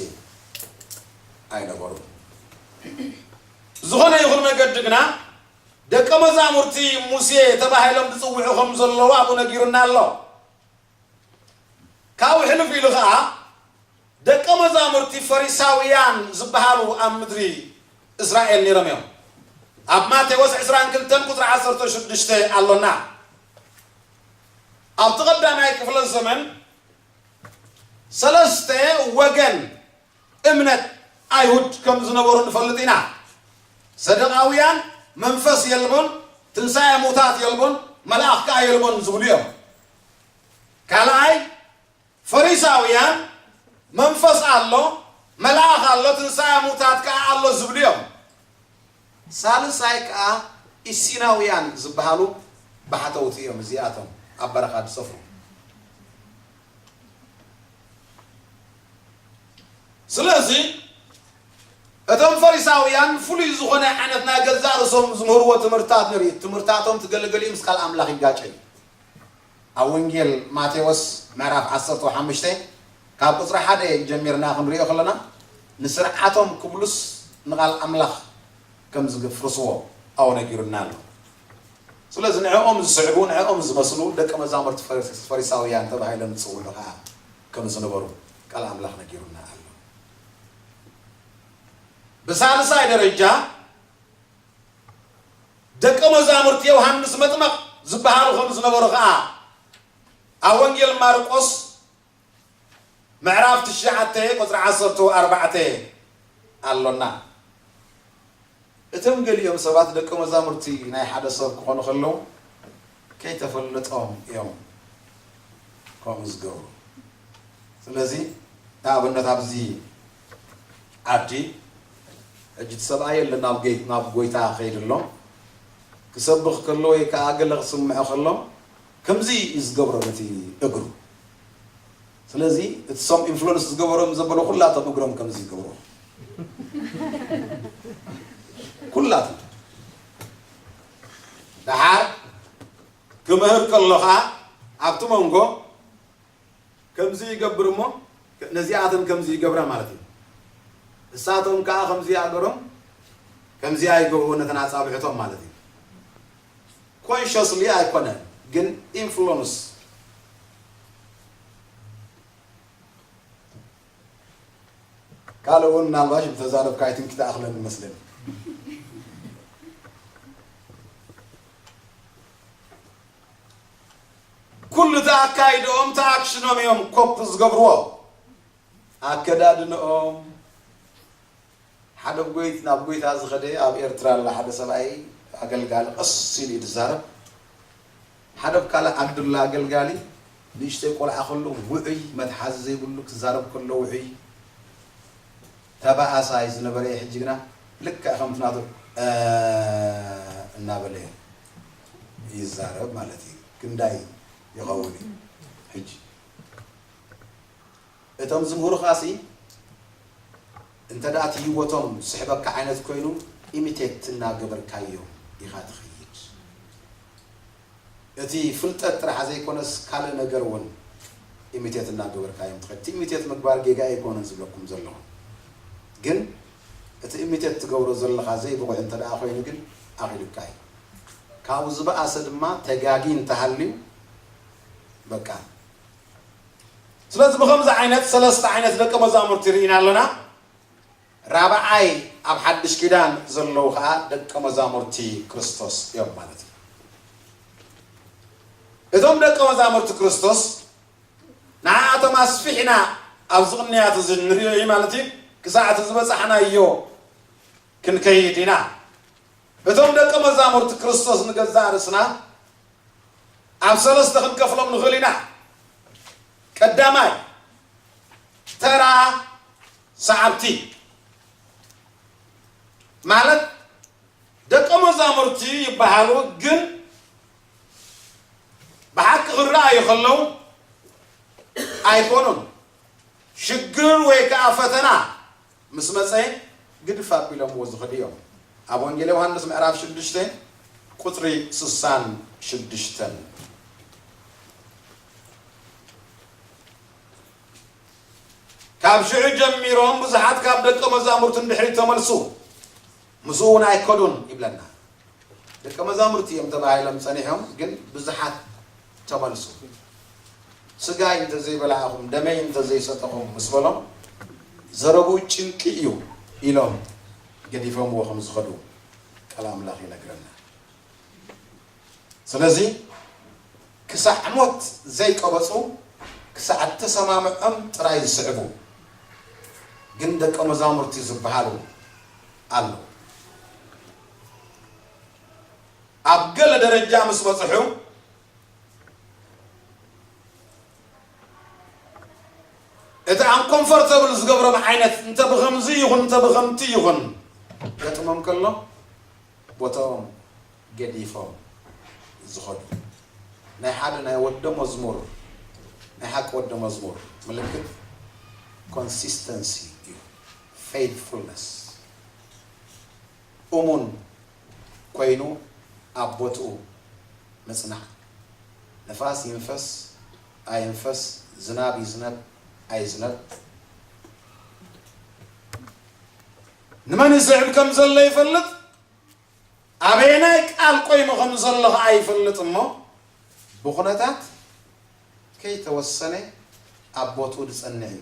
ኣይነበሩን። ዝኾነ ይኹን መገዲ ግና ደቀ መዛሙርቲ ሙሴ ተባሂሎም ዝጽውዑ ከም ዘለዉ ኣብኡ ነጊሩና ኣሎ። ካብኡ ሕልፍ ኢሉ ኸኣ ደቀ መዛሙርቲ ፈሪሳውያን ዝበሃሉ ኣብ ምድሪ እስራኤል ነይሮም እዮም። ኣብ ማቴዎስ ዕስራን ክልተን ቁጽሪ ዓሰርተ ሽዱሽተ ኣሎና። ኣብቲ ቀዳማይ ክፍለ ዘመን ሰለስተ ወገን እምነት ኣይሁድ ከም ዝነበሩ ንፈልጥ ኢና። ሰደቓውያን መንፈስ የልቦን፣ ትንሳኤ ሙታት የልቦን፣ መልኣኽ ከኣ የልቦን ዝብሉ እዮም። ካልኣይ ፈሪሳውያን መንፈስ ኣሎ፣ መልኣኽ ኣሎ፣ ትንሳኤ ሙታት ከኣ ኣሎ ዝብሉ እዮም። ሳልሳይ ከኣ ኢሲናውያን ዝበሃሉ ባሕተውቲ እዮም። እዚኣቶም ኣብ በረኻ ዝሰፍሩ። ስለዚ እቶም ፈሪሳውያን ፍሉይ ዝኾነ ዓይነት ናይ ገዛእ ርእሶም ዝምህርዎ ትምህርትታት ንርኢ። ትምህርትታቶም ትገልገሊኡ ምስ ቃል ኣምላኽ ይጋጨ እዩ። ኣብ ወንጌል ማቴዎስ ምዕራፍ ዓሰርተ ሓሙሽተ ካብ ቁጽሪ ሓደ ጀሚርና ክንሪኦ ከለና ንስርዓቶም ክብሉስ ንቓል ኣምላኽ ከም ዝፍርስዎ ኣብኡ ነጊሩና ኣሎ። ስለዚ ንዕኦም ዝስዕቡ፣ ንዕኦም ዝመስሉ ደቀ መዛሙርቲ ፈሪስ-፣ ፈሪሳውያን ተባሂሎም ዝጽውዑ ኸኣ ከም ዝነበሩ ቃል ኣምላኽ ነጊሩና ኣሎ። ብሳልሳይ ደረጃ ደቀ መዛሙርቲ ዮሃንስ መጥመቕ ዝበሃሉ ከም ዝነበሩ ኸኣ ኣብ ወንጌል ማርቆስ ምዕራፍ ትሽዓተ ቁጽሪ ዓሰርተ ኣርባዕተ ኣሎና። እቶም ገሊኦም ሰባት ደቀ መዛሙርቲ ናይ ሓደ ሰብ ክኾኑ ከለዉ ከይተፈለጦም እዮም ከምኡ ዝገብሩ። ስለዚ ንኣብነት ኣብዚ ዓዲ ሕጂ እቲ ሰብኣይ የለ ናብ ገይ-፣ ናብ ጎይታ ከይዱ ኣሎ። ክሰብኽ ከሎ ወይ ከኣ ገለ ክስምዖ ከሎ ከምዚ እዩ ዝገብሮ ነቲ እግሩ። ስለዚ እቲ ሰም ኢንፍሉንስ ዝገበሮም ዘበሎ ኩላቶም እግሮም ከምዚ ይገብሩ። ኩላቶም። ደሓር ክምህር ከሎ ኸኣ ኣብቲ መንጎ ከምዚ ይገብር እሞ ነዚኣተን ከምዚ ይገብራ ማለት እዩ። እሳቶም ከኣ ከምዚ ኣገሮም ከምዚ ኣይገብርዎ ነተን ኣጻብዕቶም ማለት እዩ። ኮንሽስሊ ኣይኮነን ግን ኢንፍሉንስ። ካልእ እውን ምናልባሽ ብተዛረብካ ኣይትንኪ ትኣኽለኒ መስለኒ። ኩሉ እቲ ኣካይድኦም እቲ ኣክሽኖም እዮም ኮፕ ዝገብርዎ። ኣከዳድንኦም ሓደ ጎይት ናብ ጎይታ ዝኸደ ኣብ ኤርትራ ኣላ ሓደ ሰብኣይ ኣገልጋሊ ቀስ ኢሉ እዩ ዝዛረብ። ሓደ ኣብ ካልእ ዓዲ ኣሎ ኣገልጋሊ ንእሽተይ ቆልዓ ከሎ ውዑይ መትሓዚ ዘይብሉ ክዛረብ ከሎ ውዑይ ተባኣሳይ ዝነበረ ሕጂ ግና ልክዕ ከምቲ ናቱ እ እናበለ ይዛረብ ማለት እዩ። ክንዳይ ይኸውን እዩ ሕጂ እቶም ዝምህሩኻሲ እንተ ደኣ እቲ ህይወቶም ዝስሕበካ ዓይነት ኮይኑ፣ ኢሚቴት እናገበርካዮም ኢኻ ትኸይድ። እቲ ፍልጠት ጥራሕ ዘይኮነስ ካልእ ነገር እውን ኢሚቴት እናገበርካዮም ትኸይድ። እቲ ኢሚቴት ምግባር ጌጋ ኣይኮነን ዝብለኩም ዘለኹ። ግን እቲ ኢሚቴት ትገብሮ ዘለኻ ዘይብቑዕ እንተ ደኣ ኮይኑ ግን ኣኺሉካ እዩ። ካብኡ ዝበኣሰ ድማ ተጋጊ እንተሃልዩ በቃ። ስለዚ ብኸምዚ ዓይነት ሰለስተ ዓይነት ደቀ መዛሙርቲ ርኢና ኣለና። ራብዓይ ኣብ ሓድሽ ኪዳን ዘለዉ ኸዓ ደቀ መዛሙርቲ ክርስቶስ እዮም ማለት እዩ። እቶም ደቀ መዛሙርቲ ክርስቶስ ንዓኣቶም ኣስፊሕና ኣብዚ ቅንያት እዚ ንሪኦ እዩ ማለት እዩ። ክሳዕ እቲ ዝበፃሕናዮ ክንከይድ ኢና። እቶም ደቀ መዛሙርቲ ክርስቶስ ንገዛእ ርእስና ኣብ ሰለስተ ክንከፍሎም ንኽእል ኢና። ቀዳማይ፣ ተራ ሰዓብቲ ማለት ደቀ መዛሙርቲ ይበሃሉ፣ ግን ብሓቂ ክረኣዩ ከለዉ ኣይኮኑን። ሽግር ወይ ከዓ ፈተና ምስ መጸ ግድፍ ኣቢሎምዎ ዝኸዱ እዮም። ኣብ ወንጌል ዮሃንስ ምዕራፍ ሽዱሽተ ቁጽሪ ስሳን ሽዱሽተን። ካብ ሽዑ ጀሚሮም ብዙሓት ካብ ደቀ መዛሙርቱ ንድሕሪት ተመልሱ፣ ምስኡ እውን ኣይከዱን ይብለና። ደቀ መዛሙርቲ እዮም ተባሂሎም ጸኒሖም፣ ግን ብዙሓት ተመልሱ። ስጋይ እንተዘይበላዕኹም፣ ደመይ እንተዘይሰተኹም ምስ በሎም፣ ዘረብኡ ጭንቂ እዩ ኢሎም ገዲፎምዎ ከም ዝኸዱ ቃል ኣምላኽ ይነግረና። ስለዚ ክሳዕ ሞት ዘይቀበጹ፣ ክሳዕ እተሰማምዖም ጥራይ ዝስዕቡ ግን ደቀ መዛሙርቲ ዝበሃሉ ኣለዉ። ኣብ ገለ ደረጃ ምስ በጽሑ፣ እቲ ኣንኮምፎርተብል ዝገብሮም ዓይነት እንተ ብኸምዚ ይኹን እንተ ብኸምቲ ይኹን ገጥሞም ከሎ ቦታኦም ገዲፎም ዝኸዱ። ናይ ሓደ ናይ ወደ መዝሙር፣ ናይ ሓቂ ወደ መዝሙር ምልክት ኮንሲስተንሲ እዩ፣ ፌይትፉልነስ። እሙን ኮይኑ ኣብ ቦትኡ ምጽናዕ። ንፋስ ይንፈስ ኣይንፈስ፣ ዝናብ ይዝነብ ኣይዝነብ፣ ንመን ይስዕብ ከም ዘሎ ይፈልጥ፣ ኣበየናይ ቃል ቆይሙ ከም ዘሎ ኸዓ ይፈልጥ እሞ፣ ብኹነታት ከይተወሰነ ኣብ ቦትኡ ዝጸንዕ እዩ።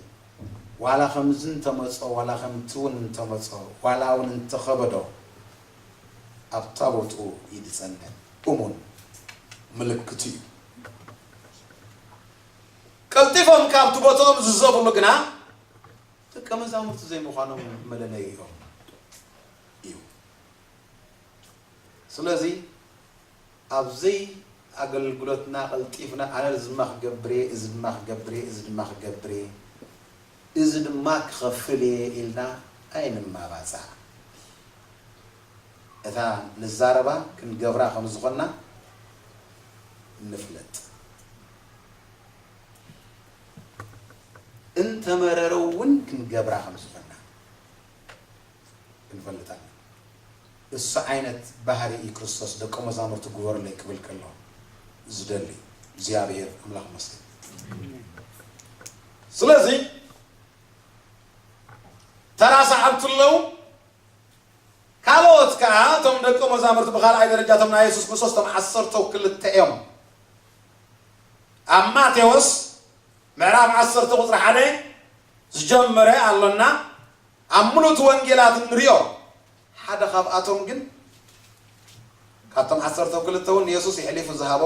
ዋላ ከምዚ እንተመጾ፣ ዋላ ከምቲ እውን እንተመጾ፣ ዋላ እውን እንተኸበዶ፣ ኣብታ ቦትኡ እዩ ዝጸንዕ። እሙን ምልክቱ እዩ። ቀልጢፎም ካብቲ ቦትኦም ዝዘብሉ ግና ደቀ መዛሙርቲ ዘይምዃኖም መለለይኦም እዩ። ስለዚ ኣብዚ ኣገልግሎትና ቀልጢፍና ኣነ እዚ ድማ ክገብር እየ፣ እዚ ድማ ክገብር እየ፣ እዚ ድማ ክገብር እየ፣ እዚ ድማ ክኸፍል እየ ኢልና ኣይንማባጻዕ። እታ ንዛረባ ክንገብራ ከም ዝኾንና ንፍለጥ። እንተመረረ እውን ክንገብራ ከም ዝኾንና ክንፈልጥ ኣለና። እሱ ዓይነት ባህሪ እዩ ክርስቶስ ደቀ መዛሙርቲ ግበሩለይ ክብል ከሎ ዝደሊ። እግዚኣብሔር ኣምላኽ ይመስገን። ስለዚ ተራ ሰዓብቲ ኣለዉ። ካልኦት ከኣ እቶም ደቀ መዛሙርቲ ብኻልኣይ ደረጃ እቶም ናይ የሱስ ክርስቶስ እቶም ዓሰርተው ክልተ እዮም። ኣብ ማቴዎስ ምዕራፍ ዓሰርተ ቁጽሪ ሓደ ዝጀመረ ኣሎና። ኣብ ምሉእ እቲ ወንጌላት እንሪኦ ሓደ ካብኣቶም ግን ካብቶም ዓሰርተ ክልተ እውን ንየሱስ የሕሊፉ ዝሃቦ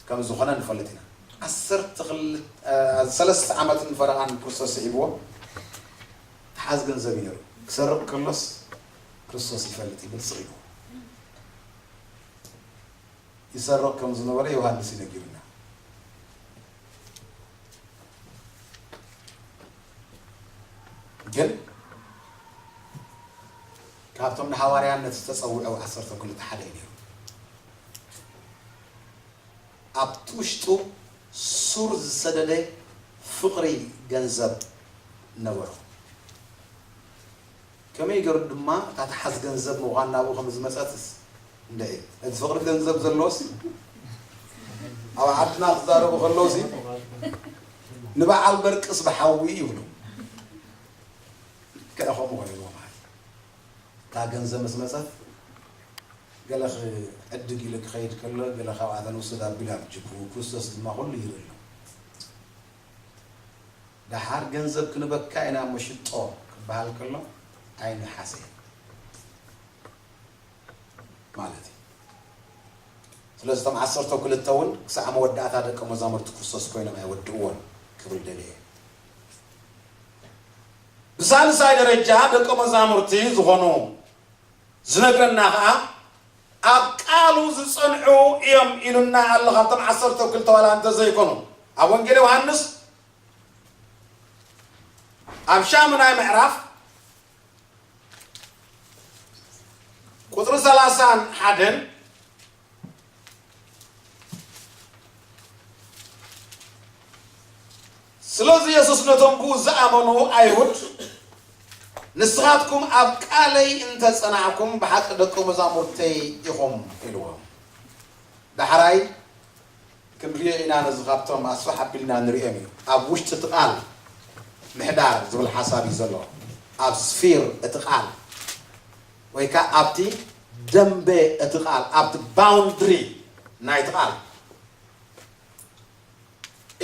ከም ዝኾነ ንፈልጥ ኢና። ዓሰርተ ክልተ፣ እ፣ ሰለስተ ዓመትን ፈረቓን ክርስቶስ ስዒብዎ ተሓዝ ገንዘብ እዩ ነይሩ። ክሰርቕ ከሎስ ክርስቶስ ይፈልጥ እዩ፣ ብልጽ ኢሉ። ይሰርቕ ከም ዝነበረ ዮሃንስ እዩ ነጊሩና። ግን ካብቶም ንሃዋርያነት ዝተጸውዑ ዓሰርተ ክልተ ሓደ እዩ ነይሩ። ኣብቲ ውሽጡ ሱር ዝሰደደ ፍቕሪ ገንዘብ ነበሮ። ከመይ ገሩ ድማ እታ ተሓዝ ገንዘብ ምዃን ናብኡ ከም ዝመጸትስ እንድዒ። እቲ ፍቕሪ ገንዘብ ዘለዎሲ ኣብ ዓድና ክዛረቡ ከለውሲ ንበዓል በርቅስ ብሓዊ ይብሉ። ከኣ ከምኡ ኮይንዎ ማለት እዩ። እታ ገንዘብ ምስ መጸት ገለ ክዕድግ ኢሉ ክኸይድ ከሎ ገለ ካብኣተን ውሰድ ኣቢሉ ኣብ ጅብኡ። ክርስቶስ ድማ ኩሉ ይርኢ ኣሎ። ደሓር ገንዘብ ክንበካ ኢና እሞ ሽጦ ክበሃል ከሎ ዓይኒ ሓሴ ማለት እዩ። ስለዚ እቶም ዓሰርተ ክልተ እውን ክሳዕ መወዳእታ ደቀ መዛሙርቲ ክርስቶስ ኮይኖም ኣይወድእዎን ክብል ደልየ። ብሳልሳይ ደረጃ ደቀ መዛሙርቲ ዝኾኑ ዝነግረና ኸዓ ኣብ ቃሉ ዝጸንዑ እዮም ኢሉና ኣሎ። ካብቶም ዓሰርተ ክልተ ዋላ እንተዘይኮኑ ኣብ ወንጌል ዮሃንስ ኣብ ሻሙናይ ምዕራፍ ቁጽሪ ሰላሳን ሓደን ስለዚ የሱስ ነቶም ብኡ ዝኣመኑ ኣይሁድ ንስኻትኩም ኣብ ቃለይ እንተ ጸናዕኩም ብሓቂ ደቀ መዛሙርተይ ኢኹም ኢልዎም። ዳሕራይ ክንሪኦ ኢና ነዚ ካብቶም ኣስፋሕ ኣቢልና ንሪኦም እዩ። ኣብ ውሽጢ እቲ ቃል ምሕዳር ዝብል ሓሳብ እዩ ዘሎ። ኣብ ስፊር እቲ ቃል ወይ ከዓ ኣብቲ ደንበ እቲ ቃል ኣብቲ ባውንድሪ ናይቲ ቃል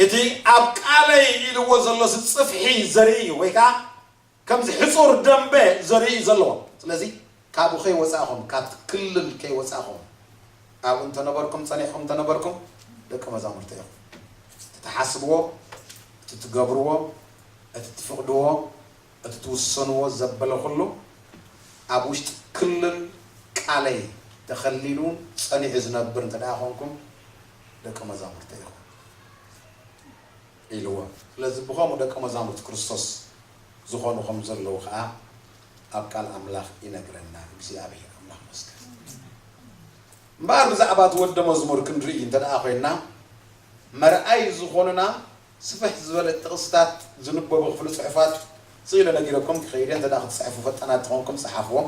እቲ ኣብ ቃለይ ኢልዎ ዘሎ ጽፍሒ ዘርኢ እዩ ወይ ከዓ ከምዚ ሕጹር ደንበ ዘርኢ እዩ ዘለዎ። ስለዚ ካብኡ ከይወጻእኹም ካብቲ ክልል ከይወጻእኹም ኣብኡ እንተነበርኩም ጸኒሕኩም እንተነበርኩም ደቂ መዛሙርቲ ኢኹም። እቲ ትሓስብዎ እቲ ትገብርዎ እቲ ትፍቕድዎ እቲ ትውሰንዎ ዘበለ ኩሉ ኣብ ውሽጢ ክልል ቃለይ ተኸሊሉ ጸኒዑ ዝነብር እንተ ደኣ ኾንኩም ደቂ መዛሙርተ ኢኹም ኢልዎ። ስለዚ ብኸምኡ ደቂ መዛሙርቲ ክርስቶስ ዝኾኑ ከም ዘለዉ ኸዓ ኣብ ቃል ኣምላኽ ይነግረና እግዚኣብሔር ኣምላኽ መስገን። እምበኣር ብዛዕባ እቲ ወደ መዝሙር ክንርኢ እንተ ደኣ ኮይንና መርኣይ ዝኾኑና ስፍሕ ዝበለ ጥቕስታት ዝንበቡ ክፍሊ ጽሑፋት ስኢለ ነጊረኩም ክኸይደ እንተ ደኣ ክትጽሕፉ ፈጣናት ትኾንኩም ጽሓፍዎም።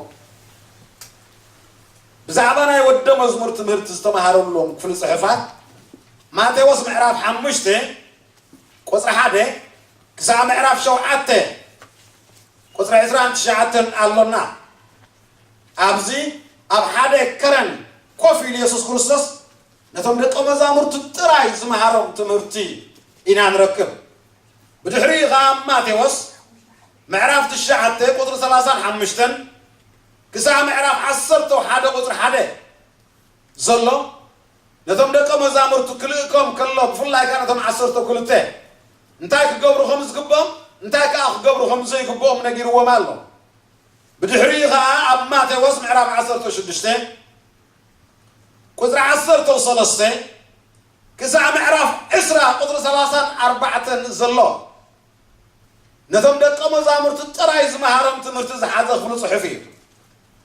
ብዛዕባ ናይ ወደ መዝሙር ትምህርቲ ዝተምሃረሎም ክፍሊ ጽሑፋት ማቴዎስ ምዕራፍ ሓሙሽተ ቁጽሪ ሓደ ክሳዕ ምዕራፍ ሸውዓተ ቁጽሪ ዕስራን ትሽዓተን ኣሎና። ኣብዚ ኣብ ሓደ ከረን ኮፍ ኢሉ የሱስ ክርስቶስ ነቶም ደቀ መዛሙርቱ ጥራይ ዝመሃሮም ትምህርቲ ኢና ንረክብ። ብድሕሪኡ ኸዓ ኣብ ማቴዎስ ምዕራፍ ትሽዓተ ቁጽሪ ሰላሳን ሓሙሽተን ክሳዕ ምዕራፍ ዓሰርተ ሓደ ቁጽሪ ሓደ ዘሎ ነቶም ደቀ መዛሙርቱ ክልእኮም ከሎ ብፍላይ ከዓ ነቶም ዓሰርተ ክልተ እንታይ ክገብሩ ከም ዝግብኦም እንታይ ከዓ ክገብሩ ከም ዘይግብኦም ነጊርዎም ኣሎ። ብድሕሪኡ ከዓ ኣብ ማቴዎስ ምዕራፍ ዓሰርተ ሽዱሽተ ቁፅሪ ዓሰርተ ሰለስተ ክሳዕ ምዕራፍ ዕስራ ቁፅሪ ሰላሳን ኣርባዕተን ዘሎ ነቶም ደቀ መዛሙርቱ ጥራይ ዝመሃሮም ትምህርቲ ዝሓዘ ክፍሊ ፅሑፍ እዩ።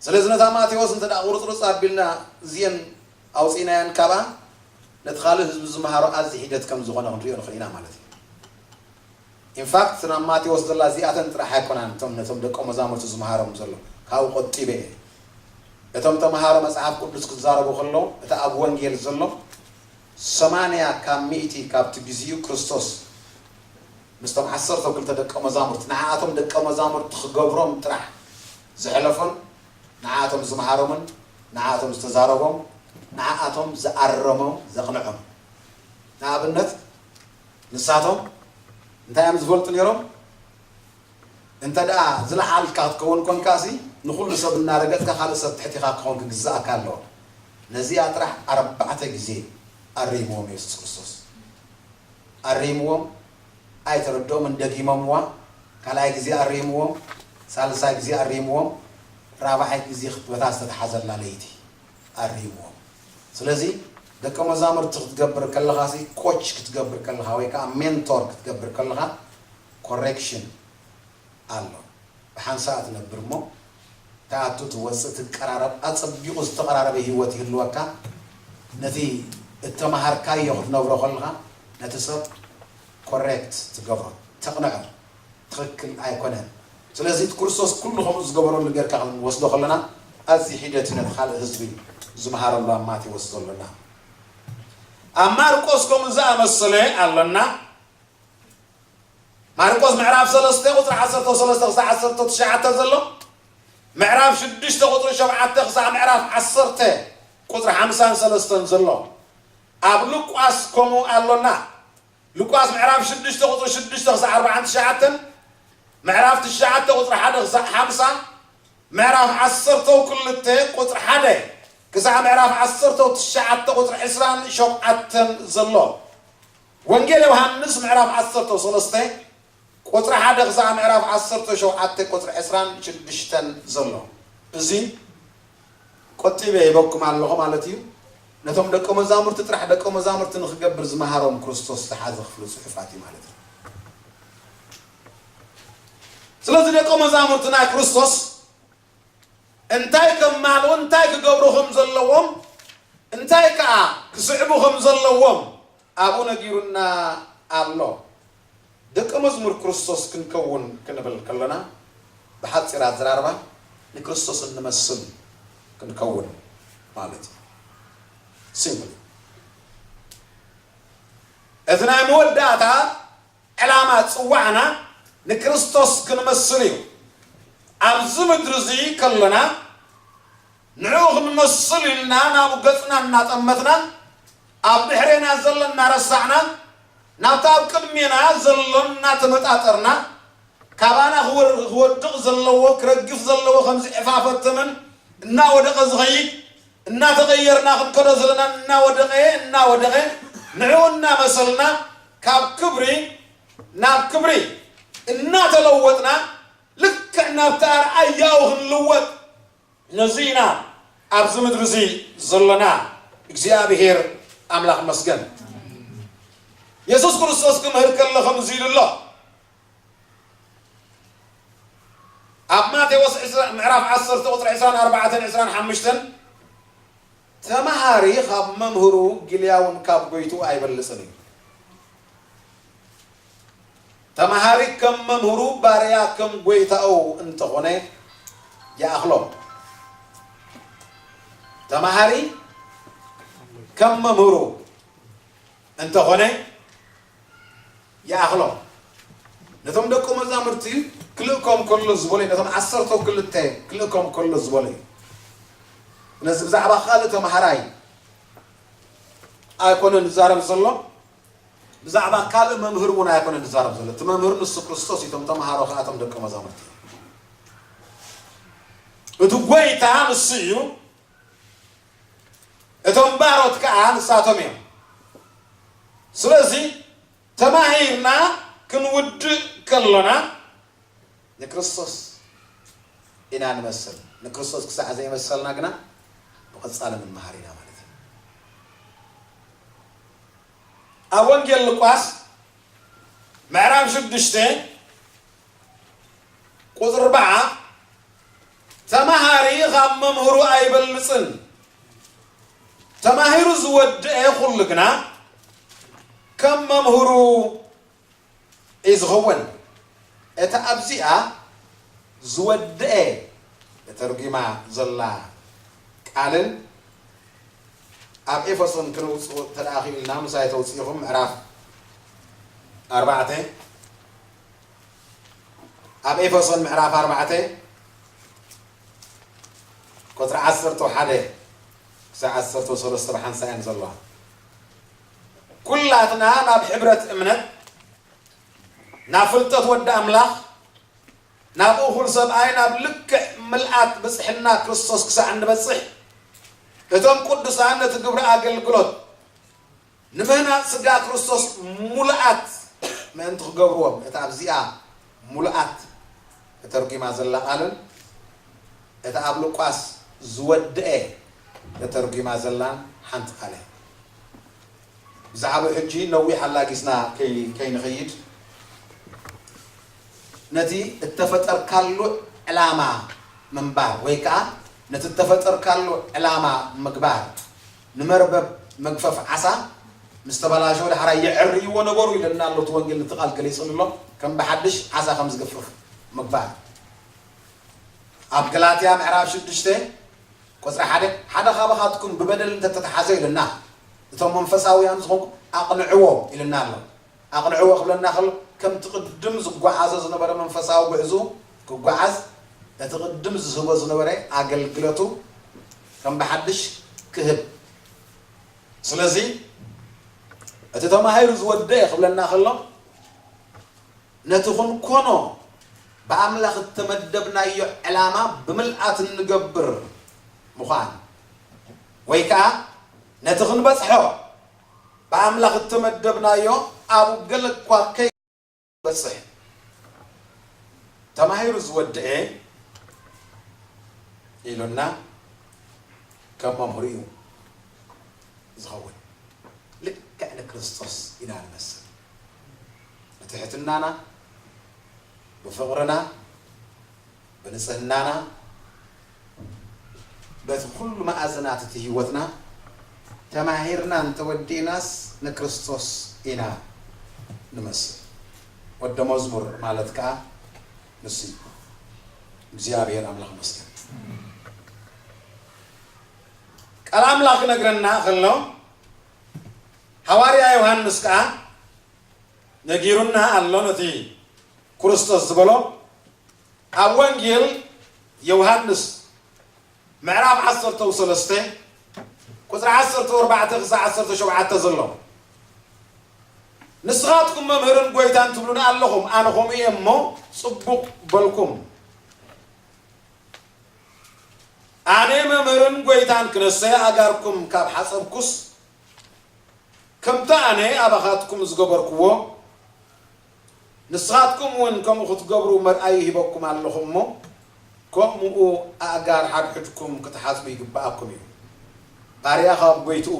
ስለዚ ነታ ማቴዎስ እንተ ደኣ ቁርፅርፅ ኣቢልና እዚአን ኣውፂእናየን ካብኣ ነቲ ካልእ ህዝቢ ዝመሃሮ ኣዝዩ ሒደት ከም ዝኾነ ክንሪኦ ንኽእል ኢና ማለት እዩ። ኢንፋክት ናብ ማቴዎስ ዘላ እዚኣተን ጥራሕ ኣይኮናን እቶም ነቶም ደቀ መዛሙርቱ ዝመሃሮም ዘሎ ካብኡ ቆጢበ እየ። እቶም ተምሃሮ መጽሓፍ ቅዱስ ክዛረቡ ከለዉ እቲ ኣብ ወንጌል ዘሎ ሰማንያ ካብ ሚእቲ ካብቲ ግዜኡ ክርስቶስ ምስቶም ዓሰርተ ክልተ ደቀ መዛሙርቲ ንዓኣቶም ደቀ መዛሙርቲ ክገብሮም ጥራሕ ዝሕለፎን ንዓኣቶም ዝመሃሮምን ንዓኣቶም ዝተዛረቦም ንዓኣቶም ዝኣረሞም ዘቕንዖም ንኣብነት ንሳቶም እንታይ እዮም ዝፈልጡ ነይሮም? እንተ ደኣ ዝለዓልካ ክትከውን ኮንካሲ ንኹሉ ሰብ እናረገጥካ ካልእ ሰብ ትሕቲኻ ክኾን ክግዛእካ ኣለዎ። ነዚኣ ጥራሕ ኣርባዕተ ግዜ ኣሪምዎም የሱስ ክርስቶስ። ኣሪምዎም ኣይተረድኦምን ደጊሞምዋ። ካልኣይ ግዜ ኣሪምዎም፣ ሳልሳይ ግዜ ኣሪምዎም፣ ራብዓይ ግዜ በታ ዝተተሓዘላ ለይቲ ኣሪምዎም። ስለዚ ደቀ መዛሙርቲ ክትገብር ከለኻሲ ኮች ክትገብር ከለኻ ወይ ከዓ ሜንቶር ክትገብር ከለኻ ኮሬክሽን ኣሎ። ብሓንሳእ ትነብር እሞ ትኣቱ ትወፅእ ትቀራረብ ኣፀቢቑ ዝተቐራረበ ህይወት ይህልወካ። ነቲ እተመሃርካዮ ክትነብሮ ከለኻ ነቲ ሰብ ኮሬክት ትገብሮ ተቕንዖ። ትኽክል ኣይኮነን ስለዚ እቲ ክርስቶስ ኩሉ ከምኡ ዝገበረሉ ጌርካ ክንወስዶ ከለና ኣዝዩ ሒደት እዩ ነቲ ካልእ ህዝቢ ዝመሃረሉ ኣብ ማቴዎስ ዘሎና። ኣብ ማርቆስ ከምኡ ዝኣመሰለ ኣሎና። ማርቆስ ምዕራፍ ሰለስተ ቁፅሪ ዓሰርተ ሰለስተ ክሳዕ ዓሰርተ ትሽዓተ ዘሎ፣ ምዕራፍ ሽዱሽተ ቁፅሪ ሸውዓተ ክሳዕ ምዕራፍ ዓሰርተ ቁፅሪ ሓምሳን ሰለስተን ዘሎ። ኣብ ሉቃስ ከምኡ ኣሎና። ሉቃስ ምዕራፍ ሽዱሽተ ቁፅሪ ሽዱሽተ ክሳዕ ኣርባዓን ትሽዓተን፣ ምዕራፍ ትሽዓተ ቁፅሪ ሓደ ክሳዕ ሓምሳ፣ ምዕራፍ ዓሰርተ ክልተ ቁፅሪ ሓደ ክሳዕ ምዕራፍ ዓሰርተ ትሽዓተ ቁፅሪ ዕስራን ሸውዓተን ዘሎ። ወንጌል ዮሃንስ ምዕራፍ ዓሰርተ ሰለስተ ቁፅሪ ሓደ ክሳዕ ምዕራፍ ዓሰርተ ሸውዓተ ቁፅሪ ዕስራን ሽዱሽተን ዘሎ። እዚ ቆጢበ ሂበኩም ኣለኹ ማለት እዩ። ነቶም ደቀ መዛሙርቲ ጥራሕ ደቀ መዛሙርቲ ንኽገብር ዝመሃሮም ክርስቶስ ዝሓዘ ክፍሊ ጽሑፋት እዩ ማለት እዩ። ስለዚ ደቀ መዛሙርቲ ናይ ክርስቶስ እንታይ ከማልኡ፣ እንታይ ክገብሩ ከም ዘለዎም፣ እንታይ ከኣ ክስዕቡ ከም ዘለዎም ኣብኡ ነጊሩና ኣሎ። ደቀ መዝሙር ክርስቶስ ክንከውን ክንብል ከለና፣ ብሓጺር ኣዘራርባ ንክርስቶስ እንመስል ክንከውን ማለት እዩ። ሲምፕሊ። እቲ ናይ መወዳእታ ዕላማ ጽዋዕና ንክርስቶስ ክንመስል እዩ። ኣብዚ ምድሪ እዚ ከለና ንዕኡ ክንመስል ኢልና ናብኡ ገጽና እናጠመትና፣ ኣብ ድሕሬና ዘሎ እናረሳዕና፣ ናብቲ ኣብ ቅድሜና ዘሎ እናተመጣጠርና፣ ካባና ክወር-፣ ክወድቕ ዘለዎ፣ ክረግፍ ዘለዎ ከምዚ ዕፋፈ ተመን እናወደቐ ዝኸይድ፣ እናተቐየርና ክንከዶ ዘለና እናወደቐ፣ እናወደቐ፣ ንዕኡ እናመሰልና፣ ካብ ክብሪ ናብ ክብሪ እናተለወጥና፣ ልክዕ ናብቲ ኣርኣያኡ ክንልወጥ ነዚ ኢና ኣብዚ ምድሪ እዚ ዘለና። እግዚኣብሔር ኣምላኽ መስገን። የሱስ ክርስቶስ ክምህር ከሎ ከምዚ ኢሉ ኣሎ። ኣብ ማቴዎስ ዕስራ፣ ምዕራፍ ዓሰርተ ቁፅሪ ዕስራን ኣርባዕተን ዕስራን ሓሙሽተን፣ ተማሃሪ ካብ መምህሩ ጊልያውን ካብ ጎይትኡ ኣይበልጽን እዩ። ተማሃሪ ከም መምህሩ፣ ባርያ ከም ጎይታኡ እንተኾነ ይኣኽሎ። ተማሃሪ ከም መምህሩ እንተኾነ ይኣኽሎ። ነቶም ደቀ መዛሙርቲ ክልእኮም ከሎ ዝበሎ እዩ። ነቶም ዓሰርተ ክልተ ክልእኮም ከሎ ዝበሎ እዩ። ስለዚ ብዛዕባ ካልእ ተማሃራይ ኣይኮነን ዝዛረብ ዘሎ፣ ብዛዕባ ካልእ መምህር እውን ኣይኮነን ዝዛረብ ዘሎ። እቲ መምህር ንሱ ክርስቶስ እዩ፣ እቶም ተምሃሮ ከዓ እቶም ደቀ መዛሙርቲ እዮም። እቲ ጎይታ ንሱ እዩ፣ እቶም ባሮት ከዓ ንሳቶም እዮም። ስለዚ ተማሂርና ክንውድእ ከሎና ንክርስቶስ ኢና ንመስል። ንክርስቶስ ክሳዕ ዘይመሰልና ግና ብቐጻሊ ንመሃር ኢና ማለት እዩ። ኣብ ወንጌል ሉቃስ ምዕራፍ ሽዱሽተ ቁፅሪ ኣርብዓ፣ ተማሃሪ ካብ መምህሩ ኣይበልፅን፣ ተማሂሩ ዝወድአ ኩሉ ግና ከም መምህሩ እዩ ዝኸውን። እታ ኣብዚኣ ዝወድአ ተተርጒማ ዘላ ቃልን ኣብ ኤፌሶን ክነውፅኦ እንተ ደኣ ኽኢልና፣ ምሳይ ተውፅኢኹም ምዕራፍ ኣርባዕተ፣ ኣብ ኤፌሶን ምዕራፍ ኣርባዕተ ቁፅሪ ዓሰርተ ሓደ ክሳብ ዓሰርተ ሰለስተ ብሓንሳእ እየን ዘለዋ። ኩላትና ናብ ሕብረት እምነት፣ ናብ ፍልጠት ወዲ ኣምላኽ፣ ናብ እኹል ሰብኣይ፣ ናብ ልክዕ ምልኣት ብፅሕና ክርስቶስ ክሳዕ እንበፅሕ፣ እቶም ቅዱሳን ነቲ ግብሪ ኣገልግሎት ንምህናፅ ስጋ ክርስቶስ ሙሉኣት ምእንቲ ክገብርዎም፣ እታ ኣብዚኣ ሙሉኣት ተተርጒማ ዘላ ቃልን እታ ኣብ ሉቃስ ዝወድአ ተተርጒማ ዘላን ሓንቲ ቃል እያ። ብዛዕባኡ ሕጂ ነዊሕ ኣላጊስና ከይ-፣ ከይንኸይድ፣ ነቲ እተፈጠርካሉ ዕላማ ምንባር ወይ ከኣ ነቲ እተፈጠርካሉ ዕላማ ምግባር፣ ንመርበብ መግፈፍ ዓሳ ምስ ተበላሸወ ዳሕራይ የዕርይዎ ነበሩ ኢለና ኣሎ እቲ ወንጌል። ነቲ ቃል ገሊጹ ኣሎ፣ ከም ብሓድሽ ዓሳ ከም ዝግፍፍ ምግባር። ኣብ ገላትያ ምዕራፍ ሽዱሽተ ቁጽሪ ሓደ፣ ሓደ ካባኻትኩም ብበደል እንተተተሓዘ ኢልና፣ እቶም መንፈሳውያን ዝኾንኩም ኣቕንዕዎ ኢልና ኣሎ። ኣቕንዕዎ ክብለና ከሎ፣ ከምቲ ቅድም ዝጓዓዞ ዝነበረ መንፈሳዊ ጉዕዞ ክጓዓዝ፣ እቲ ቅድም ዝህቦ ዝነበረ ኣገልግሎቱ ከም ብሓድሽ ክህብ። ስለዚ እቲ ተማሂሩ ዝወደአ ክብለና ከሎ፣ ነቲ ክንኮኖ ብኣምላኽ እተመደብናዮ ዕላማ ብምልኣት እንገብር ምዃን፣ ወይ ከኣ ነቲ ክንበጽሖ ብኣምላኽ እተመደብናዮ ኣብ ገለ እኳ ከይበጽሕ ተማሂሩ ዝወደአ ኢሉና ከም መምህሩ እዩ ዝኸውን። ልክዕ ንክርስቶስ ኢና ንመስል። ብትሕትናና፣ ብፍቕርና፣ ብንጽህናና፣ በቲ ኩሉ መኣዝናት እቲ ህይወትና ተማሂርና እንተወዲእናስ ንክርስቶስ ኢና ንመስል። ወደ መዝሙር ማለት ከኣ ንሱ እዩ። እግዚኣብሔር ኣምላኽ ይመስገን። ቃል ኣምላኽ ክነግረና ከሎ፣ ሃዋርያ ዮሃንስ ከኣ ነጊሩና ኣሎ፣ ነቲ ክርስቶስ ዝበሎ ኣብ ወንጌል ዮሃንስ ምዕራፍ ዓሰርተ ሰለስተ ቁጽሪ ዓሰርተ ኣርባዕተ ክሳዕ ዓሰርተ ሸውዓተ ዘሎ። ንስኻትኩም መምህርን ጐይታን ትብሉኒ ኣለኹም፣ ኣነ ኸምኡ እየ እሞ ጽቡቕ በልኩም። ኣነ መምህርን ጐይታን ክነሰ ኣእጋርኩም ካብ ሓጸብኩስ፣ ከምቲ ኣነ ኣባኻትኩም ዝገበርክዎ፣ ንስኻትኩም እውን ከምኡ ክትገብሩ መርኣዪ ሂበኩም ኣለኹ እሞ፣ ከምኡ ኣእጋር ሓድሕድኩም ክትሓጽቡ ይግብኣኩም እዩ። ባርያ ካብ ጐይትኡ፣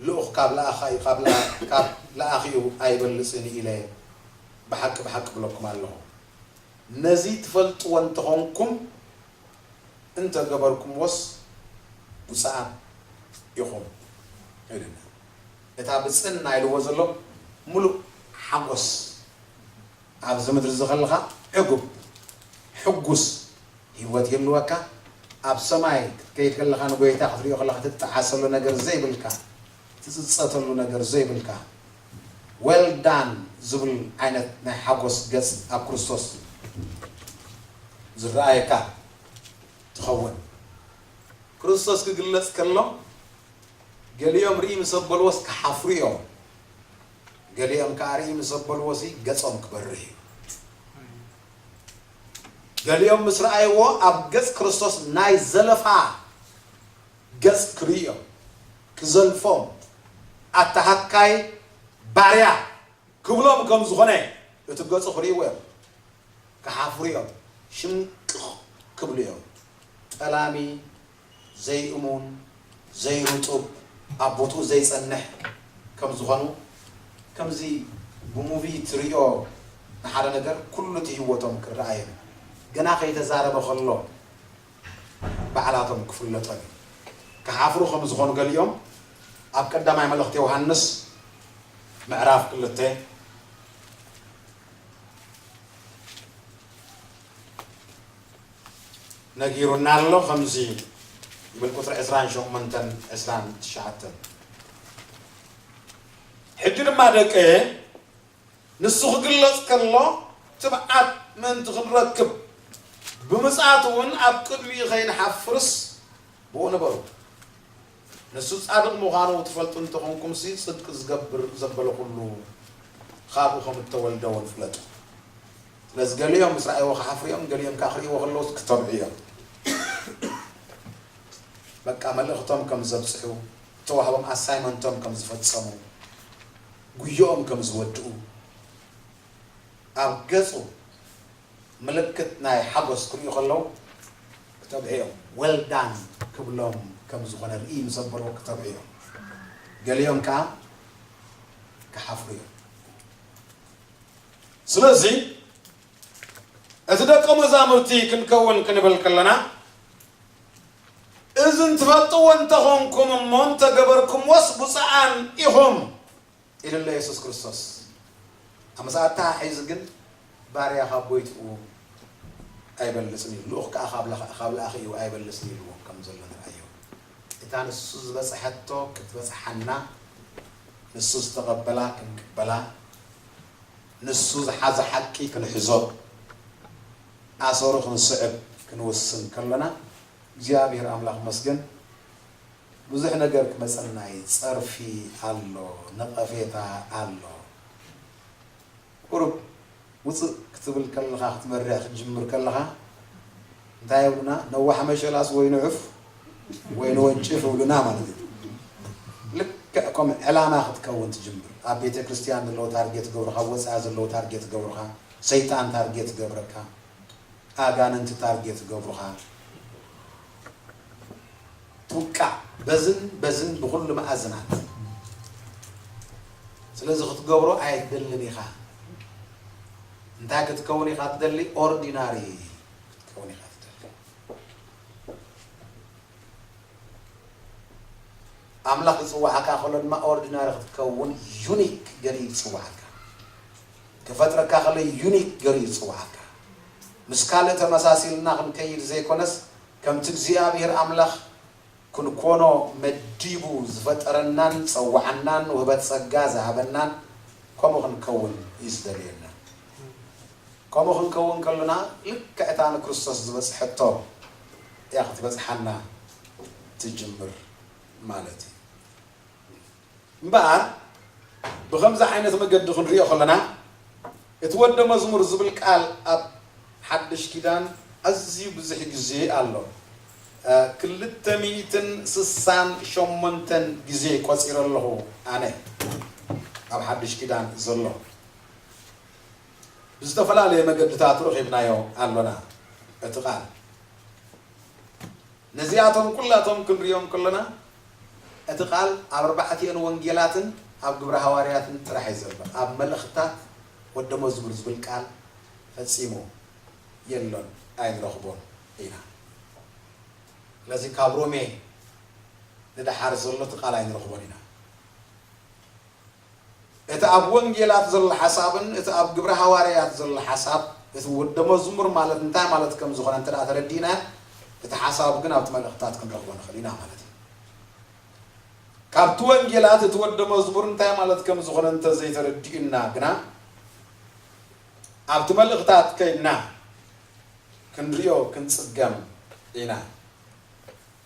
ልኡኽ ካብ ለኣኻ-፣ ካብ ለኣ-፣ ካብ ለኣኺኡ ኣይበልጽን ኢለ ብሓቂ ብሓቂ እብለኩም ኣለኹ። ነዚ ትፈልጥዎ እንተኾንኩም፣ እንተገበርኩምዎስ ብፁዓን ኢኹም ኢሉና። እታ ብፅዕና ኢልዎ ዘሎ፣ ምሉእ ሓጎስ፣ ኣብዚ ምድሪ እዚ ከለኻ ዕጉብ፣ ሕጉስ ህይወት ይህልወካ። ኣብ ሰማይ ክትከይድ ከለኻ፣ ንጎይታ ክትሪኦ ከለኻ፣ ትጠዓሰሉ ነገር ዘይብልካ፣ ትጽጸተሉ ነገር ዘይብልካ፣ well done ዝብል ዓይነት ናይ ሓጎስ ገጽ ኣብ ክርስቶስ ዝረኣየካ ትኸውን። ክርስቶስ ክግለጽ ከሎ፣ ገሊኦም ርኢ ምስ ኣበልዎስ ክሓፍሩ እዮም። ገሊኦም ከኣ ርኢ ምስ ኣበልዎሲ ገጾም ክበርህ እዩ። ገሊኦም ምስ ረኣይዎ፣ ኣብ ገጽ ክርስቶስ ናይ ዘለፋ ገጽ ክርእዮም፣ ክዘልፎም፣ ኣታ ሃካይ ባርያ ክብሎም ከም ዝኾነ፣ እቲ ገጹ ክርእይዎ እዮም። ክሓፍሩ እዮም። ሽምቅቕ ክብሉ እዮም። ጠላሚ፣ ዘይእሙን፣ ዘይርጡብ፣ ኣብ ቦትኡ ዘይጸንሕ ከም ዝኾኑ፣ ከምዚ ብሙቪ ትርእዮ ንሓደ ነገር ኩሉ እቲ ህይወቶም ክረኣዮም። ገና ከይተዛረበ ከሎ፣ ባዕላቶም ክፍለጦም እዩ። ክሓፍሩ ከም ዝኾኑ ገሊኦም ኣብ ቀዳማይ መልእኽቲ ዮሃንስ ምዕራፍ ክልተ ነጊሩና ኣሎ። ከምዚ ይብል፣ ቁጽሪ ዕስራን ሸሞንተን ዕስራን ትሽዓተን፣ ሕጂ ድማ ደቀየ፣ ንሱ ክግለጽ ከሎ፣ ትብዓት ምእንቲ ክንረክብ፣ ብምጽኣቱ እውን ኣብ ቅድሚኡ ከይንሓፍርስ ብኡ ንበሩ። ንሱ ጻድቕ ምዃኑ ትፈልጡ እንተኾንኩምሲ፣ ጽድቂ ዝገብር ዘበለ ኩሉ ካብኡ ከም እተወልደ እውን ፍለጡ። ስለዚ ገሊኦም ምስ ረኣይዎ ክሓፍሩ እዮም፣ ገሊኦም ከኣ ክርእይዎ ከለዉ ክተብዑ እዮም። በቃ፣ መልእኽቶም ከም ዘብጽሑ፣ እተዋህቦም ኣሳይመንቶም ከም ዝፈጸሙ፣ ጉዮኦም ከም ዝወድኡ፣ ኣብ ገጹ ምልክት ናይ ሓጎስ ክርእዩ ከለዉ ክተብዑ እዮም። Well done ክብሎም ከም ዝኾነ ርኢ ምስ ኣበልዎ ክተብዑ እዮም። ገሊኦም ከኣ ክሓፍሩ እዮም። ስለዚ እቲ ደቀ መዛሙርቲ ክንከውን ክንብል ከለና፣ እዚ እንትፈልጥዎ እንተኾንኩም እሞ እንተገበርኩምዎስ ብፁዓን ኢኹም ኢሉሎ የሱስ ክርስቶስ። ኣብ መጻእታ ሒዙ ግን ባርያ ካብ ጎይትኡ ኣይበልጽን እዩ፣ ልኡኽ ከኣ ካብ ለኸ-፣ ካብ ለኣኺ እዩ ኣይበልጽን ኢልዎም ከም ዘሎ ንርኣዮ። እታ ንሱ ዝበጽሐቶ ክትበጽሓና፣ ንሱ ዝተቐበላ ክንቅበላ፣ ንሱ ዝሓዘ ሓቂ ክንሕዞ፣ ኣሰሩ ክንስዕብ ክንውስን ከለና፣ እግዚኣብሔር ኣምላኽ መስገን፣ ብዙሕ ነገር ክመጸና እዩ። ጸርፊ ኣሎ፣ ነቐፌታ ኣሎ። ቁሩብ ውጽእ ክትብል ከለኻ፣ ክትመርሕ ክትጅምር ከለኻ፣ እንታይ ይብሉና? ነዋሕ መሸላስ ወይ ንዑፍ ወይ ንወንጭፍ ይብሉና ማለት እዩ። ልክዕ ከም ዕላማ ክትከውን ትጅምር። ኣብ ቤተ ክርስቲያን ዘለዉ ታርጌት ገብሩኻ፣ ኣብ ወጻኢ ዘለዉ ታርጌት ገብሩኻ፣ ሰይጣን ታርጌት ገብረካ፣ ኣጋንንቲ ታርጌት ገብሩኻ። ትውቃዕ በዝን በዝን ብኹሉ መኣዝናት። ስለዚ ክትገብሮ ኣይትደልን ኢኻ። እንታይ ክትከውን ኢኻ ትደሊ? ኦርዲናሪ ክትከውን ኢኻ ትደሊ። ኣምላኽ ይጽውዓካ ከሎ ድማ ኦርዲናሪ ክትከውን ዩኒክ ገይሩ ይጽውዓካ። ክፈጥረካ ከሎ ዩኒክ ገይሩ ይጽውዓካ። ምስ ካልእ ተመሳሲልና ክንከይድ ዘይኮነስ፣ ከምቲ እግዚኣብሔር ኣምላኽ ክንኮኖ መዲቡ ዝፈጠረናን ዝጸውዓናን ውህበት ጸጋ ዝሃበናን ከምኡ ክንከውን እዩ ዝደልየና። ከምኡ ክንከውን ከለና፣ ልክዕ እታ ንክርስቶስ ዝበጽሐቶ እያ ክትበጽሓና ትጅምር ማለት እዩ። እምበኣር፣ ብኸምዚ ዓይነት መገዲ ክንሪኦ ከለና፣ እቲ ወደ መዝሙር ዝብል ቃል ኣብ ሓድሽ ኪዳን ኣዝዩ ብዙሕ ግዜ ኣሎ። እ፣ ክልተ ሚእትን ስሳን ሸሞንተን ግዜ ቆጺረ ኣለኹ ኣነ፣ ኣብ ሓድሽ ኪዳን ዘሎ። ብዝተፈላለየ መገድታት ረኺብናዮ ኣሎና እቲ ቃል። ነዚኣቶም ኩላቶም ክንሪኦም ከለና፣ እቲ ቃል ኣብ ኣርባዕቲኦን ወንጌላትን ኣብ ግብረ ሃዋርያትን ጥራሕ እዩ ዘሎ። ኣብ መልእኽታት ወደ መዝሙር ዝብል ቃል ፈጺሙ የሎን፣ ኣይንረኽቦን ኢና። ስለዚ ካብ ሮሜ ንደሓር ዘሎ እቲ ቃል ኣይንረኽቦን ኢና። እቲ ኣብ ወንጌላት ዘሎ ሓሳብን እቲ ኣብ ግብረ ሃዋርያት ዘሎ ሓሳብ፣ እቲ ወደ መዝሙር ማለት እንታይ ማለት ከም ዝኾነ እንተ ደኣ ተረዲእና፣ እቲ ሓሳብ ግን ኣብቲ መልእኽታት ክንረኽቦ ንኽእል ኢና ማለት እዩ። ካብቲ ወንጌላት እቲ ወደ መዝሙር እንታይ ማለት ከም ዝኾነ እንተ ዘይተረዲኡና ግና፣ ኣብቲ መልእኽታት ከይድና ክንሪኦ ክንጽገም ኢና።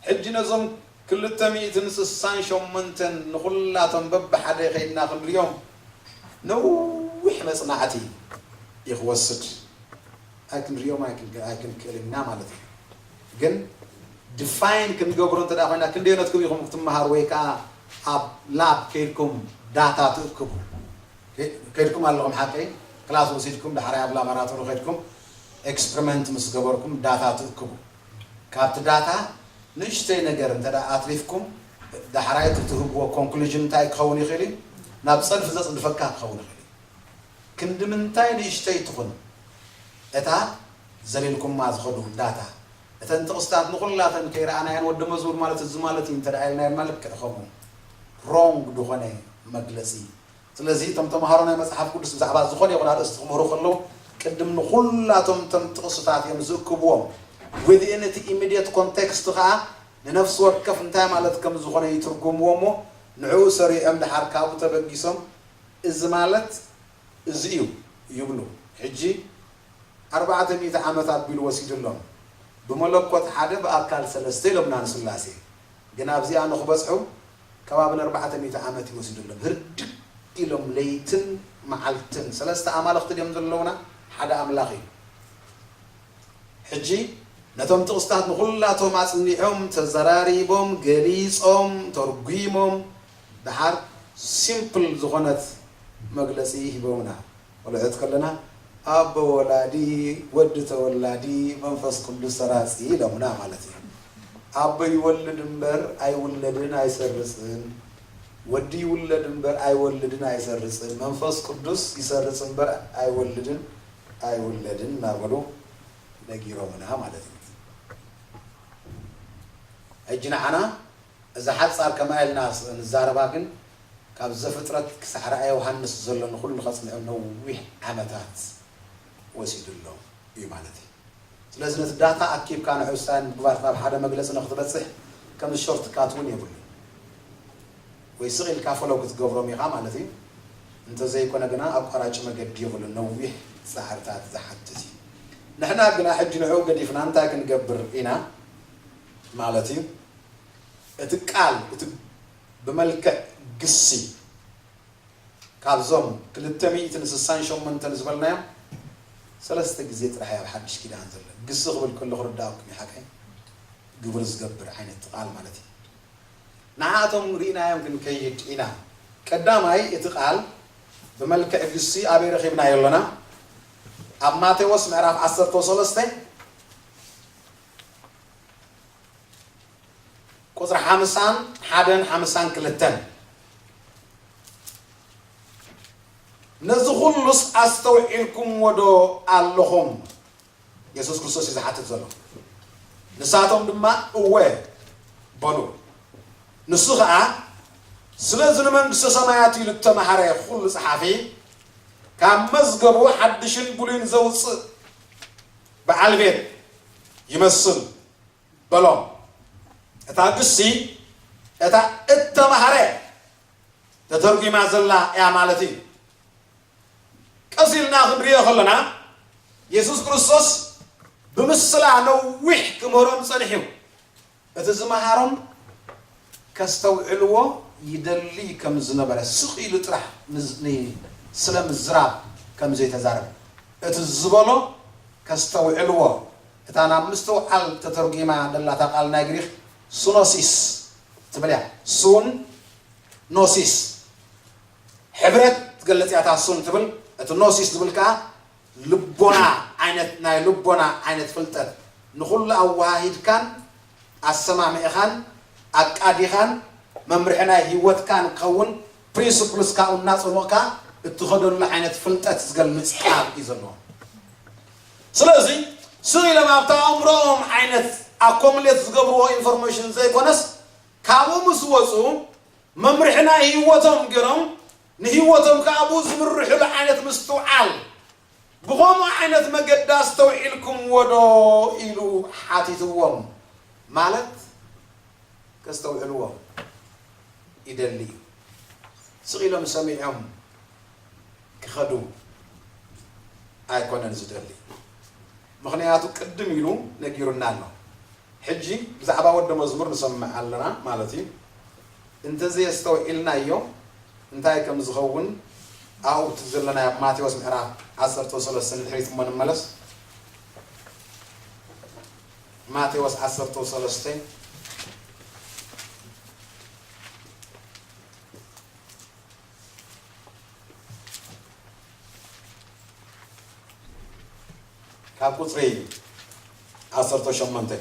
ሕጂ ነዞም ክልተ ሚእትን ስሳን ሸሞንተን ንኹላቶም በብሓደ ከይድና ክንሪኦም ነዊሕ መጽናዕቲ እዩ ክወስድ። ኣይክንሪኦም ኣይክን-፣ ኣይክንክእልን ኢና ማለት እዩ። ግን ዲፋይን ክንገብሮ እንተ ደኣ ኮይና፣ ክንደየነትኩም ኢኹም ክትመሃሩ ወይ ከኣ ኣብ ላብ ከይድኩም ዳታ ትእክቡ? ከ-፣ ከይድኩም ኣለኹም ሓቀይ? ክላስ ወሲድኩም፣ ዳሕራይ ኣብ ላቦራቶሪ ከይድኩም ኤክስፐሪመንት ምስ ገበርኩም ዳታ ትእክቡ። ካብቲ ዳታ ንእሽተይ ነገር እንተ ደኣ ኣትሪፍኩም፣ ዳሕራይ እቲ ትህብዎ ኮንክሉዥን እንታይ ክኸውን ይኽእል እዩ? ናብ ጸድፊ ዘጽድፈካ ክኸውን ይኽእል እዩ። ክንዲ ምንታይ ንእሽተይ ትኹን እታ ዘሊልኩማ ዝኸዱ ዳታ፣ እተን ጥቕስታት ንኹላተን ከይረኣናየን፣ ወዲ መዝሙር ማለት እዚ ማለት እዩ እንተ ደኣ ኢልናየን፣ ማለት ልክዕ ከምኡ ሮንግ ዝኾነ መግለጺ። ስለዚ እቶም ተምሃሮ ናይ መጽሓፍ ቅዱስ ብዛዕባ ዝኾነ ይኹን ኣርእስቲ ክምህሩ ከለዉ፣ ቅድም ንኹላቶም እቶም ጥቕስታት እዮም ዝእክብዎም። ዊዝኢን እቲ ኢሚድየት ኮንቴክስት ከኣ ንነፍሲ ወከፍ እንታይ ማለት ከም ዝኾነ ይትርጉምዎ እሞ፣ ንዕኡ ሰሪዖም ደሓር ካብኡ ተበጊሶም፣ እዚ ማለት እዚ እዩ ይብሉ። ሕጂ ኣርባዕተ ሚእቲ ዓመት ኣቢሉ ወሲዱሎም። ብመለኮት ሓደ ብኣካል ሰለስተ ኢሎምና ንስላሴ። ግን ኣብዚኣ ንኽበጽሑ ከባቢ ኣርባዕተ ሚእቲ ዓመት እዩ ወሲዱሎም። ህርድግ ኢሎም ለይትን መዓልትን። ሰለስተ ኣማልኽቲ ድዮም ዘለውና? ሓደ ኣምላኽ እዩ። ሕጂ ነቶም ጥቕስታት ንኹላቶም ኣጽኒዖም፣ ተዘራሪቦም፣ ገሊጾም፣ ተርጒሞም፣ ደሓር ሲምፕል ዝኾነት መግለጺ ሂቦምና። ቆልዑት ከለና፣ ኣቦ ወላዲ፣ ወዲ ተወላዲ፣ መንፈስ ቅዱስ ሰራጺ ኢሎምና ማለት እዩ። ኣቦ ይወልድ እምበር ኣይውለድን ኣይሰርጽን፣ ወዲ ይውለድ እምበር ኣይወልድን ኣይሰርጽን፣ መንፈስ ቅዱስ ይሰርጽ እምበር ኣይወልድን ኣይውለድን እናበሉ ነጊሮምና ማለት እዩ። ሕጂ ንዓና እዛ ሓጻር ከምኣ ኢልና ንዛረባ ግን፣ ካብ ዘፍጥረት ክሳዕ ራእየ ዮሃንስ ዘሎ ንኹሉ ከጽንዑ ነዊሕ ዓመታት ወሲዱ ኣሎ እዩ ማለት እዩ። ስለዚ ነቲ ዳታ ኣኪብካ ንዑ ስታይ ምግባር ናብ ሓደ መግለፂ ንክትበፅሕ ከም ሾርት ካት እውን የብሉ ወይ ስቕ ኢልካ ፈለው ክትገብሮም ኢኻ ማለት እዩ። እንተዘይኮነ ግና ኣቋራጭ መገዲ የብሉ ነዊሕ ፃዕርታት ዝሓትት እዩ። ንሕና ግና ሕጂ ንዑ ገዲፍና እንታይ ክንገብር ኢና ማለት እዩ? እቲ ቃል እቲ ብመልክዕ ግሲ ካብዞም ክልተ ሚእትን ስሳን ሸሞንተን ዝበልናዮም ሰለስተ ግዜ ጥራሕ ኣብ ሓድሽ ኪዳን ዘሎ ግሲ ክብል ከሎ ክርዳእኩም ይሓቀ ግብሪ ዝገብር ዓይነት ቃል ማለት እዩ። ንዓቶም ርኢናዮም ክንከይድ ኢና። ቀዳማይ እቲ ቃል ብመልክዕ ግሲ ኣበይ ረኺብናዮ ኣለና? ኣብ ማቴዎስ ምዕራፍ ዓሰርተ ሰለስተ ቁፅሪ ሓምሳን ሓደን ሓምሳን ክልተን ነዚ ኩሉስ ኣስተውዒልኩምዎ ዶ ኣለኹም? የሱስ ክርስቶስ እዩ ዝሓትት ዘሎ። ንሳቶም ድማ እወ በሉ። ንሱ ኸዓ ስለዚ ንመንግስተ ሰማያት ኢሉ እተማሃረ ኩሉ ጸሓፊ ካብ መዝገቡ ሓድሽን ብሉይን ዘውፅእ በዓል ቤት ይመስል በሎም። እታ ግሲ እታ እተማህረ ተተርጒማ ዘላ እያ ማለት እዩ። ቀስ ኢልና ክንሪኦ ከለና የሱስ ክርስቶስ ብምስላ ነዊሕ ክምህሮም ጸኒሑ እዩ። እቲ ዝመሃሮም ከስተውዕልዎ ይደሊ ከም ዝነበረ ስቕ ኢሉ ጥራሕ ስለ ምዝራብ ከም ዘይተዛረበ እቲ ዝበሎ ከስተውዕልዎ እታ ናብ ምስትውዓል ተተርጒማ ደላታ ቃል ናይ ግሪኽ ሱኖሲስ ትብል እያ። ሱን ኖሲስ ሕብረት ትገልጽ እያ እታ ሱን ትብል። እቲ ኖሲስ ዝብል ከኣ ልቦና ዓይነት ናይ ልቦና ዓይነት ፍልጠት ንኹሉ ኣወሃሂድካን ኣሰማሚዕኻን ኣቃዲኻን መምርሒ ናይ ህይወትካን ክኸውን ፕሪንስፕልስ ካብኡ እናጸሞቕካ እትኸደሉ ዓይነት ፍልጠት ዝገልጽ ቃል እዩ ዘለዎ። ስለዚ ስቕ ኢሎም ኣብታ ኣእምሮኦም ዓይነት ኣኮምሌት ዝገብርዎ ኢንፎርሜሽን ዘይኮነስ ካብኡ ምስ ወፁ መምርሒ ናይ ህይወቶም ገይሮም ንህይወቶም ከዓ ብኡ ዝምርሕሉ ዓይነት ምስትውዓል ብኸምኡ ዓይነት መገዲ ኣስተውዒልኩምዎ ዶ ኢሉ ሓቲትዎም ማለት ከስተውዕልዎ ይደሊ እዩ። ስቕ ኢሎም ሰሚዖም ክኸዱ ኣይኮነን ዝደሊ። ምኽንያቱ ቅድም ኢሉ ነጊሩና ኣሎ። ሕጂ ብዛዕባ ወዲ መዝሙር ንሰምዕ ኣለና ማለት እዩ። እንተዘየስተውዒልናዮ እንታይ ከም ዝኸውን ኣብኡ እቲ ዘለና ኣብ ማቴዎስ ምዕራፍ ዓሰርተ ሰለስተ ንድሕሪት እሞ ንመለስ። ማቴዎስ ዓሰርተ ሰለስተ ካብ ቁፅሪ ዓሰርተ ሸሞንተ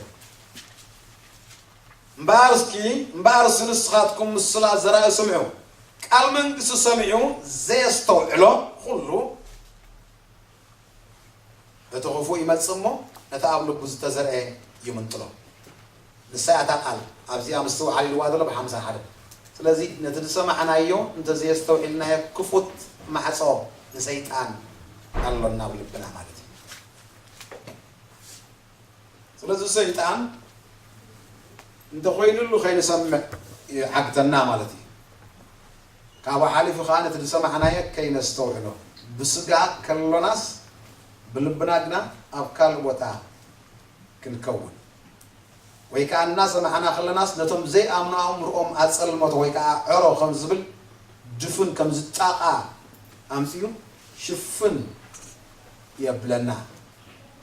እምበኣር እስኪ እምበኣር እስኪ ንስኻትኩም ምስላ ዘራኢ ስምዑ። ቃል መንግስቲ ሰሚዑ ዘየስተውዕሎ ኩሉ እቲ ክፉእ ይመጽእ እሞ ነቲ ኣብ ልቡ ዝተዘርአ ይምንጥሎ። ንሳ እያ እታ ቃል ኣብዚኣ ምስትውዓል ኢልዋ ዘሎ ብሓምሳ ሓደ። ስለዚ ነቲ ዝሰማዕናዮ እንተዘየስተውዒልናዮ ክፉት ማዕጾ ንሰይጣን ኣሎና ኣብ ልብና ማለት እዩ። ስለዚ ሰይጣን እንተኾይኑሉ ከይንሰምዕ ይዓግተና ማለት እዩ። ካብኡ ሓሊፉ ከዓ ነቲ ዝሰማዕናዮ ከይነስተውዕሎ ብስጋ ከሎናስ ብልብና ግና ኣብ ካልእ ቦታ ክንከውን ወይ ከዓ እናሰማዕና ከለናስ ነቶም ዘይኣምኑ ኣእምርኦም ኣጸልመቶ ወይ ከዓ ዕሮ ከም ዝብል ድፉን ከም ዝጣቓ ኣምፅኡ ሽፍን የብለና።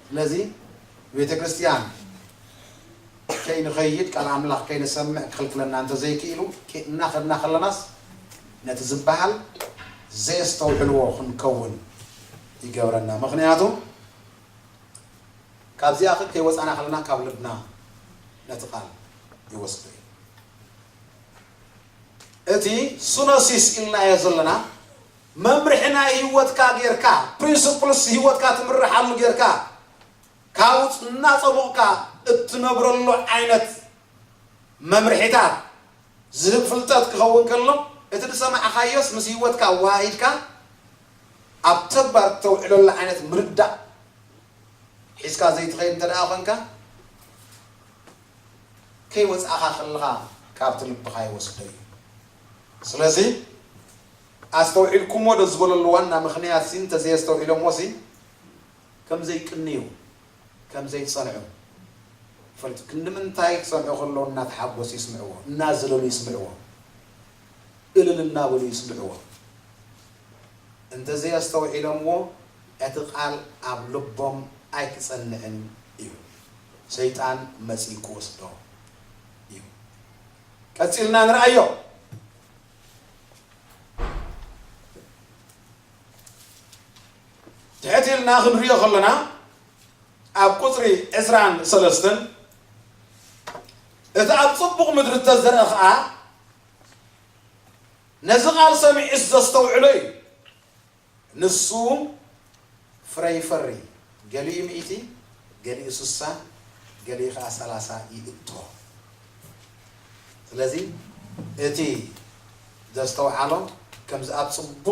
ስለዚ ቤተ ክርስቲያን ከይንኸይድ ቃል ኣምላኽ ከይንሰምዕ ክኽልክለና እንተዘይክኢሉ እናኸድና ከለናስ ነቲ ዝበሃል ዘየስተውዕልዎ ክንከውን ይገብረና። ምኽንያቱ ካብዚኣ ከይወፃና ከለና ካብ ልብና ነቲ ቃል ይወስዶ እዩ። እቲ ሱኖሲስ ኢልናዮ ዘለና መምርሒ ናይ ህይወትካ ጌርካ ፕሪንስፕልስ ህይወትካ ትምርሓሉ ጌርካ ካብኡ እናፀሞቕካ እትነብረሉ ዓይነት መምርሒታት ዝህብ ፍልጠት ክኸውን ከሎ እቲ ዝሰማዕኻዮስ ምስ ህይወትካ ኣወሃሂድካ ኣብ ተግባር እተውዕለሉ ዓይነት ምርዳእ ሒዝካ ዘይትኸይድ እንተ ደኣ ኾንካ፣ ከይወጻእኻ ከለኻ ካብቲ ልብኻ ይወስዶ እዩ። ስለዚ ኣስተውዒልኩሞ ዶ ዝበለሉ ዋና ምኽንያት ሲ እንተዘየስተውዒሎሞ ሲ ከም ዘይቅንዩ፣ ከም ዘይጸንዑ ፈሊጡ። ክንዲ ምንታይ ክጸንዑ ከለዉ እናተሓጎሱ ይስምዕዎ፣ እናዘለሉ ይስምዕዎ፣ እልል እናበሉ ይስምዕዎ። እንተዘየስተውዒሎምዎ እቲ ቃል ኣብ ልቦም ኣይክጸንዕን እዩ። ሰይጣን መጺኡ ክወስዶ እዩ። ቀጺልና ንርኣዮ። ትሕት ኢልና ክንሪኦ ከለና ኣብ ቁጽሪ ዕስራን ሰለስተን እቲ ኣብ ጽቡቕ ምድሪ እተዘርአ ኸኣ ነዚ ቃል ሰሚዑስ ዘስተውዕሎ እዩ። ንሱ ፍረ ይፈሪ፣ ገሊኡ ሚእቲ፣ ገሊኡ ስሳ፣ ገሊኡ ኸዓ ሰላሳ ይእቶ። ስለዚ እቲ ዘስተውዓሎ ከምዚ ኣብ ጽቡቕ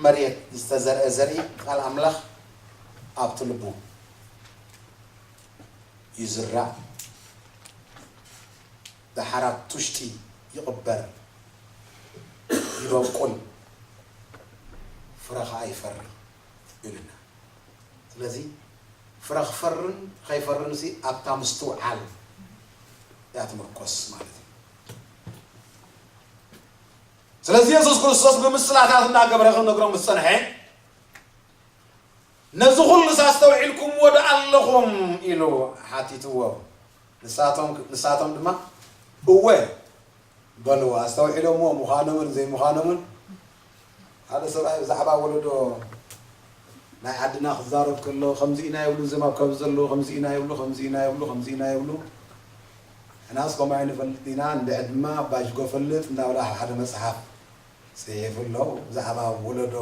መሬት ዝተዘርአ ዘርኢ ቃል ኣምላኽ ኣብቲ ልቡ ይዝራእ። ደሓር ኣብቲ ውሽጢ ይቕበር፣ ይበቁል፣ ፍረ ኸዓ ይፈሪ ይብልና። ስለዚ ፍረ ክፈርን ከይፈርን ሲ ኣብታ ምስትውዓል እያ ትምርኮስ ማለት እዩ። ስለዚ የሱስ ክርስቶስ ብምስላታት እናገበረ ክነግሮም ዝጸንሐ፣ ነዚ ኹሉስ ኣስተውዒልኩምዎ ዶ ኣለኹም ኢሉ ሓቲትዎ። ንሳቶም ንሳቶም ድማ እወ በልዎ። ኣስተውዒሎምዎ ምዃኖምን ዘይምዃኖምን ሓደ ሰብኣይ ብዛዕባ ወለዶ ናይ ዓድና ክዛረብ ከሎ ከምዚ ኢና ይብሉ፣ እዞም ኣብ ከምዚ ዘለዉ ከምዚ ኢና ይብሉ፣ ከምዚ ኢና ይብሉ፣ ከምዚ ኢና ይብሉ። ሕናስ ከምኡ ኣይንፈልጥ ኢና፣ እንድዒ ድማ ባሽጎ ፈልጥ እንዳበላ ሓደ መጽሓፍ ጽሒፉ ኣሎ። ብዛዕባ ወለዶ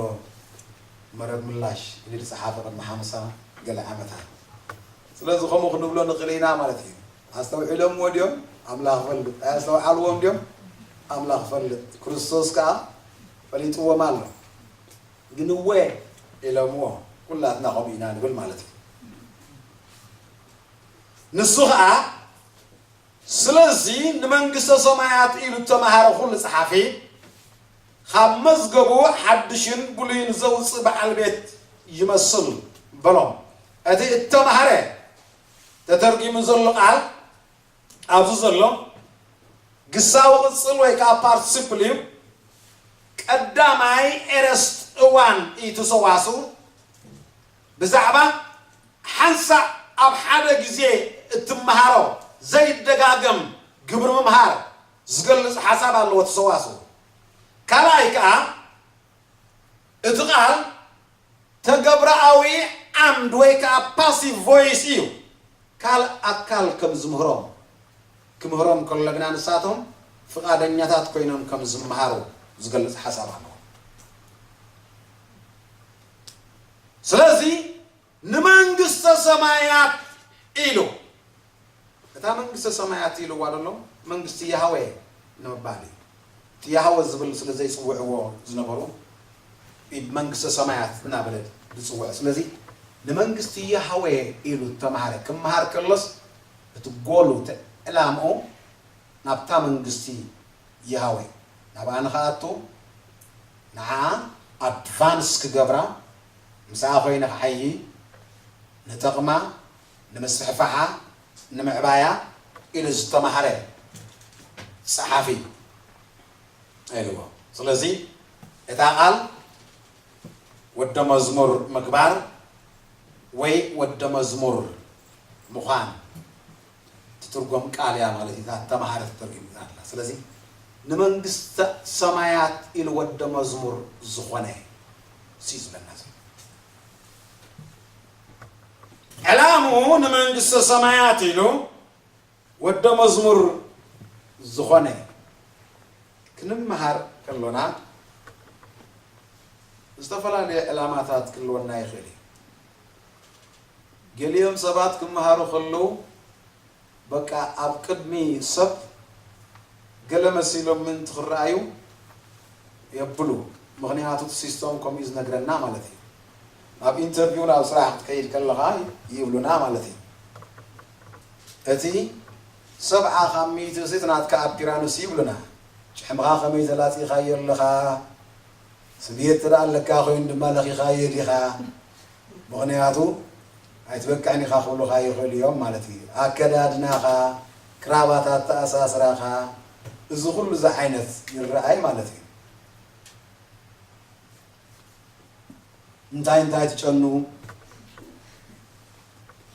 መረብ ምላሽ ኢሉ ዝጸሓፈ ቅድሚ ሓምሳ ገለ ዓመታት። ስለዚ ከምኡ ክንብሎ ንኽእል ኢና ማለት እዩ። ኣስተውዒሎምዎ ድዮም? ኣምላኽ ይፈልጥ። ኣየስተውዓልዎም ድዮም? ኣምላኽ ይፈልጥ። ክርስቶስ ከኣ ፈሊጥዎም ኣሎ። ግን እወ ኢሎምዎ፣ ኩላትና ከምኡ ኢና ንብል ማለት እዩ። ንሱ ኸኣ ስለዚ ንመንግስተ ሰማያት ኢሉ እተማሃረ ኩሉ ጸሓፊ፣ ካብ መዝገቡ ሓድሽን ብሉይን ዘውጽእ በዓል ቤት ይመስል በሎም። እቲ እተማህረ ተተርጒሙ ዘሎ ቃል ኣብዚ ዘሎ ግሳዊ ቅጽል ወይ ከኣ ፓርቲሲፕል እዩ። ቀዳማይ ኤረስት እዋን እዩ እቲ ሰዋስው። ብዛዕባ ሓንሳእ ኣብ ሓደ ግዜ እትመሃሮ ዘይደጋገም ግብሪ ምምሃር ዝገልጽ ሓሳብ ኣለዎ እቲ ሰዋስው። ካልኣይ ከኣ እቲ ቃል ተገብራኣዊ ዓምድ ወይ ከኣ ፓሲቭ ቮይስ እዩ። ካልእ ኣካል ከም ዝምህሮም ክምህሮም ከሎ ግና ንሳቶም ፍቓደኛታት ኮይኖም ከም ዝመሃሩ ዝገልጽ ሓሳብ ኣለዎ። ስለዚ ንመንግስተ ሰማያት ኢሉ፣ እታ መንግስተ ሰማያት ኢልዋ ዘሎ መንግስቲ ያህዌ ንምባል እዩ። እቲ ያህወ ዝብል ስለ ዘይጽውዕዎ ዝነበሩ መንግስተ ሰማያት እናበለ ዝጽውዕ። ስለዚ ንመንግስቲ ያህዌ ኢሉ ተማሃረ። ክመሃር ከሎስ እቲ ጎሉ፣ እቲ ዕላምኡ ናብታ መንግስቲ ያህዌ ናብኣ ንኽኣቱ፣ ንዓኣ ኣድቫንስ ክገብራ፣ ምስኣ ኮይነ ክዓዪ፣ ንጠቕማ፣ ንምስፍሕፋሓ፣ ንምዕባያ ኢሉ ዝተማህረ ጸሓፊ ኢልዎ። ስለዚ እታ ቃል ወደ መዝሙር ምግባር ወይ ወደ መዝሙር ምዃን ትትርጎም ቃል እያ ማለት እዩ። እታ ተማሃረት ተርጒምና ኣላ። ስለዚ ንመንግስተ ሰማያት ኢሉ ወደ መዝሙር ዝኾነ ሲ ዝብለና ዘሎ ዕላምኡ ንመንግስተ ሰማያት ኢሉ ወደ መዝሙር ዝኾነ ክንመሃር ከሎና ዝተፈላለየ ዕላማታት ክህልወና ይኽእል እዩ። ገሊኦም ሰባት ክመሃሩ ከለዉ በቃ ኣብ ቅድሚ ሰብ ገለ መሲሎም ምእንቲ ክረኣዩ የብሉ። ምኽንያቱ እቲ ሲስተም ከምኡ እዩ ዝነግረና ማለት እዩ። ኣብ ኢንተርቪው ናብ ስራሕ ክትከይድ ከለኻ ይብሉና ማለት እዩ። እቲ ሰብዓ ካብ ሚእቲ እቲ ናትካ ኣፒራንስ ይብሉና። ጭሕምኻ ከመይ ተላጺኻዮ ኣለኻ? ስብየት ተደኣ ኣለካ ኮይኑ ድማ ለኺኻዮ ዲኻ? ምኽንያቱ ኣይትበቅዕን ኢኻ ክብሉኻ ይኽእሉ እዮም ማለት እዩ። ኣከዳድናኻ፣ ክራባት ኣተኣሳስራኻ፣ እዚ ኩሉ እዚ ዓይነት ይረኣይ ማለት እዩ። እንታይ እንታይ ትጨኑ?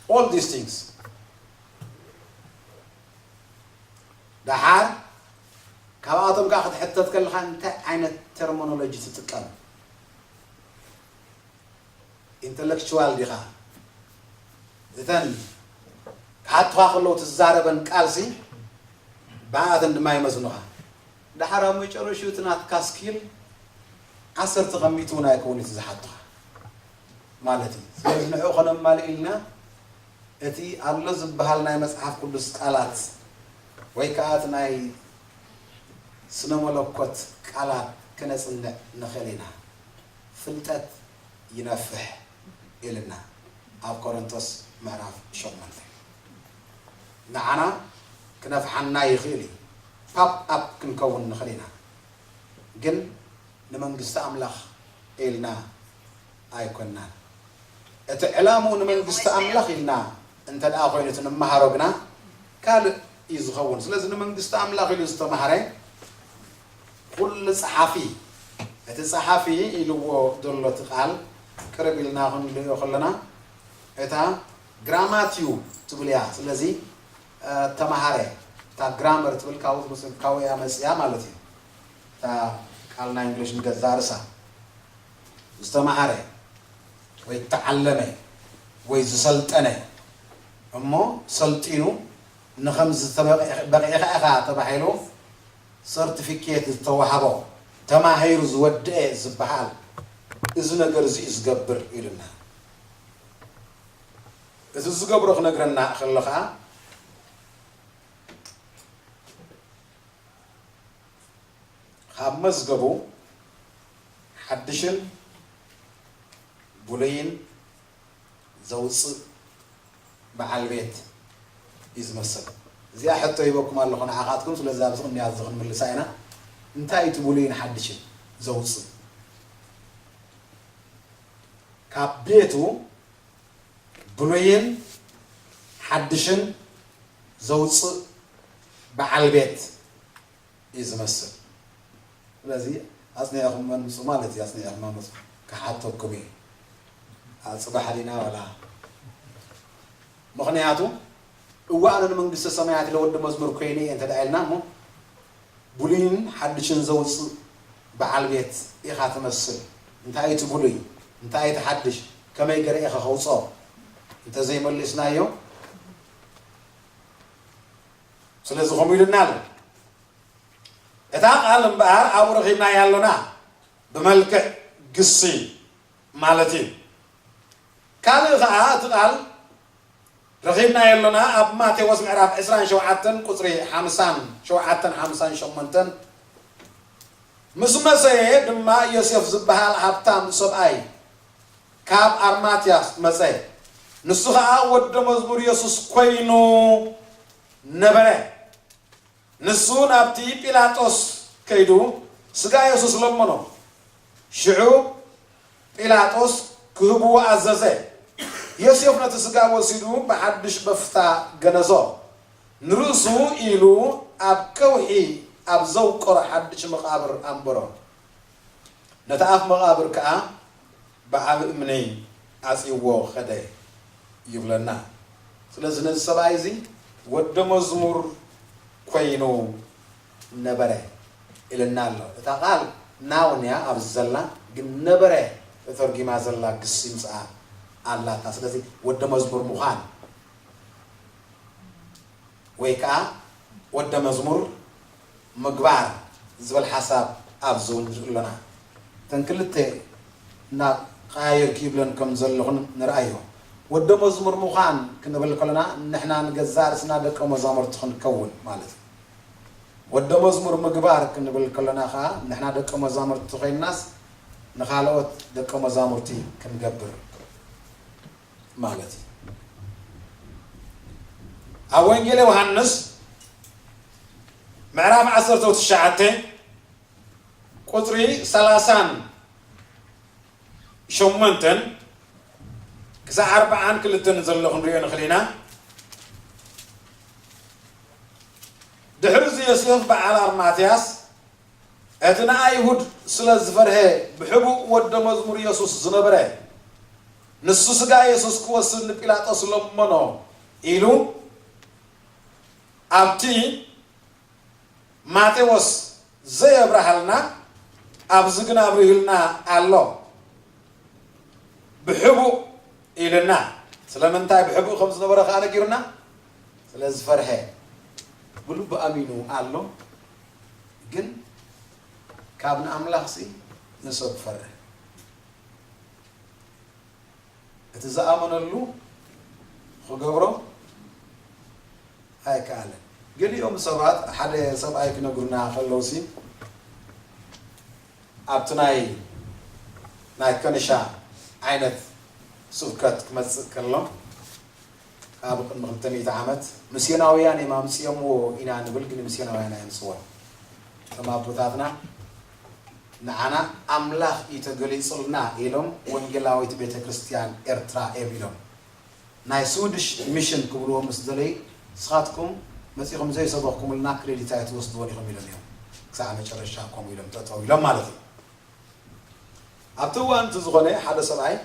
All these things። ደሓር ካብኣቶም ከዓ ክትሕተት ከለኻ እንታይ ዓይነት ተርሚኖሎጂ ትጥቀም? ኢንተሌክቹዋል ዲኻ? እተን ክሓቱኻ ከለዉ ትዛረበን ቃልሲ ብኣተን ድማ ይመዝኑኻ። ደሓር ኣብ መጨረሽኡ እቲ ናትካ ስኪል ዓሰርተ ከሚቱ እውን ኣይከውን እቲ ዝሓቱኻ ማለት እዩ። ስለዚ ንዕኡ ከነማልእ ኢልና እቲ ኣሎ ዝበሃል ናይ መጽሓፍ ቅዱስ ቃላት ወይ ከዓ እቲ ናይ ስነ መለኮት ቃላት ክነጽንዕ ንኽእል ኢና። ፍልጠት ይነፍሕ ኢልና ኣብ ቆሮንቶስ ምዕራፍ ሸሞንተ። ንዓና ክነፍሓና ይኽእል እዩ። ፓፕ ኣፕ ክንከውን ንኽእል ኢና። ግን ንመንግስቲ ኣምላኽ ኢልና ኣይኮናን። እቲ ዕላምኡ ንመንግስቲ ኣምላኽ ኢልና እንተ ደኣ ኮይኑ እቲ ንመሃሮ ግና ካልእ እዩ ዝኸውን። ስለዚ ንመንግስቲ ኣምላኽ ኢሉ ዝተማህረ ኩሉ ጸሓፊ፣ እቲ ጸሓፊ ኢልዎ ዘሎ እቲ ቃል ቅርብ ኢልና ክንርእዮ ከለና እታ ግራማትዩ ትብል እያ። ስለዚ እ፣ ተማሃረ፣ እታ ግራመር ትብል ካብኡ ትመጽእ፣ ካብኡ እያ መጽያ ማለት እዩ። እታ ቃል ናይ እንግሊሽ ንገዛእ ርእሳ ዝተማሃረ ወይ እተዓለመ ወይ ዝሰልጠነ እሞ ሰልጢኑ ንኸምዚ ተበቒ-፣ በቒዕኻ ኢኻ ተባሂሉ ሰርቲፊኬት ዝተዋህቦ ተማሂሩ ዝወድአ ዝበሃል እዚ ነገር እዚ እዩ ዝገብር ኢሉና። እቲ ዝገብሮ ክነግረና ከሎ ኸዓ ካብ መዝገቡ ሓድሽን ብሉይን ዘውፅእ በዓል ቤት እዩ ዝመስል። እዚኣ ሕቶ ሂበኩም ኣለኹ ንዓኻትኩም፣ ስለዚ ኣብዚ ቅንያት እዚ ክንምልሳ ኢና። እንታይ እዩ እቲ ብሉይን ሓድሽን ዘውፅእ? ካብ ቤቱ ብሉይን ሓድሽን ዘውፅእ በዓል ቤት እዩ ዝመስል። ስለዚ ኣጽኒዕኹም መምጹ ማለት እዩ። ኣጽኒዕኹም መምጹ ክሓተኩም እዩ። ኣብ ጽባሕ ዲና ዋላ? ምኽንያቱ እዋእ ኣነ ንመንግስተ ሰማያት ኢለ ወዲ መዝሙር ኮይነ እየ እንተ ደኣ ኢልና እሞ ብሉይን ሓድሽን ዘውጽእ በዓል ቤት ኢኻ ትመስል። እንታይ እቲ ብሉይ? እንታይ እቲ ሓድሽ? ከመይ ገይረ ኢኻ ከውጽኦ? እንተዘይመሊስናዮ፣ ስለዚ ከምኡ ኢሉና ኣሎ። እታ ቃል እምበኣር ኣብኡ ረኺብናያ ኣሎና፣ ብመልክዕ ግሲ ማለት እዩ። ካልእ ኸዓ እቲ ቃል ረኺብናዮ ኣሎና ኣብ ማቴዎስ ምዕራፍ ዕስራን ሸውዓተን ቁጽሪ ሓምሳን ሸውዓተን ሓምሳን ሸሞንተን፣ ምስ መሰየ ድማ ዮሴፍ ዝበሃል ሃብታም ሰብኣይ ካብ ኣርማትያስ መጸ። ንሱ ኸዓ ወደ መዝሙር የሱስ ኮይኑ ነበረ። ንሱ ናብቲ ጲላጦስ ከይዱ ስጋ የሱስ ለመኖ። ሽዑ ጲላጦስ ክህብዎ ኣዘዘ። ዮሴፍ ነቲ ስጋ ወሲዱ ብሓድሽ በፍታ ገነዞ። ንርእሱ ኢሉ ኣብ ከውሒ ኣብ ዘውቀሮ ሓድሽ መቓብር ኣንበሮ። ነቲ ኣፍ መቓብር ከኣ ብዓቢ እምኒ ዓጽይዎ ኸደ ይብለና። ስለዚ ነዚ ሰብኣይ እዚ ወደ መዝሙር ኮይኑ ነበረ ኢልና ኣሎ። እታ ቃል ናውን እያ ኣብዚ ዘላ፣ ግን ነበረ ተተርጒማ ዘላ ግሲ ምጽኣ ኣላታ። ስለዚ ወደ መዝሙር ምዃን ወይ ከዓ ወደ መዝሙር ምግባር ዝብል ሓሳብ ኣብዚ እውን ንርኢ ኣሎና። እተን ክልተ እናቀያየርኩ ይብለን ከም ዘለኹን ንርኣዮ። ወደ መዝሙር ምዃን ክንብል ከለና ንሕና ንገዛእ ርእስና ደቀ መዛሙርቲ ክንከውን ማለት እዩ። ወደ መዝሙር ምግባር ክንብል ከለና ከዓ ንሕና ደቀ መዛሙርቲ ኮይንናስ ንኻልኦት ደቀ መዛሙርቲ ክንገብር ማለት እዩ። ኣብ ወንጌል ዮሃንስ ምዕራፍ ዓሰርተ ትሽዓተ ቁጽሪ ሰላሳን ሸሞንተን ክሳዕ ኣርብዓን ክልተን ዘሎ ክንሪኦ ንኽእል ኢና። ድሕሪ እዚ ዮሴፍ በዓል ኣርማትያስ እቲ ንኣይሁድ ስለ ዝፈርሀ ብሕቡእ ወደ መዝሙር የሱስ ዝነበረ ንሱ ስጋ የሱስ ክወስድ ንጲላጦስ ለመኖ ኢሉ ኣብቲ ማቴዎስ ዘየብርሃልና ኣብዚ ግን ኣብሪህልና ኣሎ። ብሕቡእ ኢልና ስለምንታይ ብሕቡእ ከም ዝነበረ ከኣ ነጊሩና ስለ ዝፈርሀ ብልቡ ኣሚኑ ኣሎ። ግን ካብ ንኣምላኽሲ ንሰብ ክፈርህ እቲ ዝኣመነሉ ክገብሮ ኣይከኣለን። ገሊኦም ሰባት ሓደ ሰብኣይ ክነግሩና ከለውሲ ኣብቲ ናይ ናይ ከንሻ ዓይነት ስብከት ክመጽእ ከሎ ካብ ቅድሚ ክልተ ሚእቲ ዓመት ምስዮናውያን እዮም ኣምጽኦምዎ ኢና ንብል፣ ግን ምስዮናውያን ኣየምጽዎን። እቶም ኣቦታትና ንዓና ኣምላኽ እዩ ተገሊጹልና ኢሎም ወንጌላዊት ቤተ ክርስቲያን ኤርትራ እዮም ኢሎም። ናይ ስዊድሽ ሚሽን ክብልዎ ምስ ደለዩ ንስኻትኩም መጺኹም ዘይሰበኽኩምልና ክሬዲት ኣይትወስድዎን ኢኹም ኢሎም እዮም። ክሳዕ መጨረሻ ከምኡ ኢሎም ጠጠው ኢሎም ማለት እዩ። ኣብቲ እዋን እቲ ዝኾነ ሓደ ሰብኣይ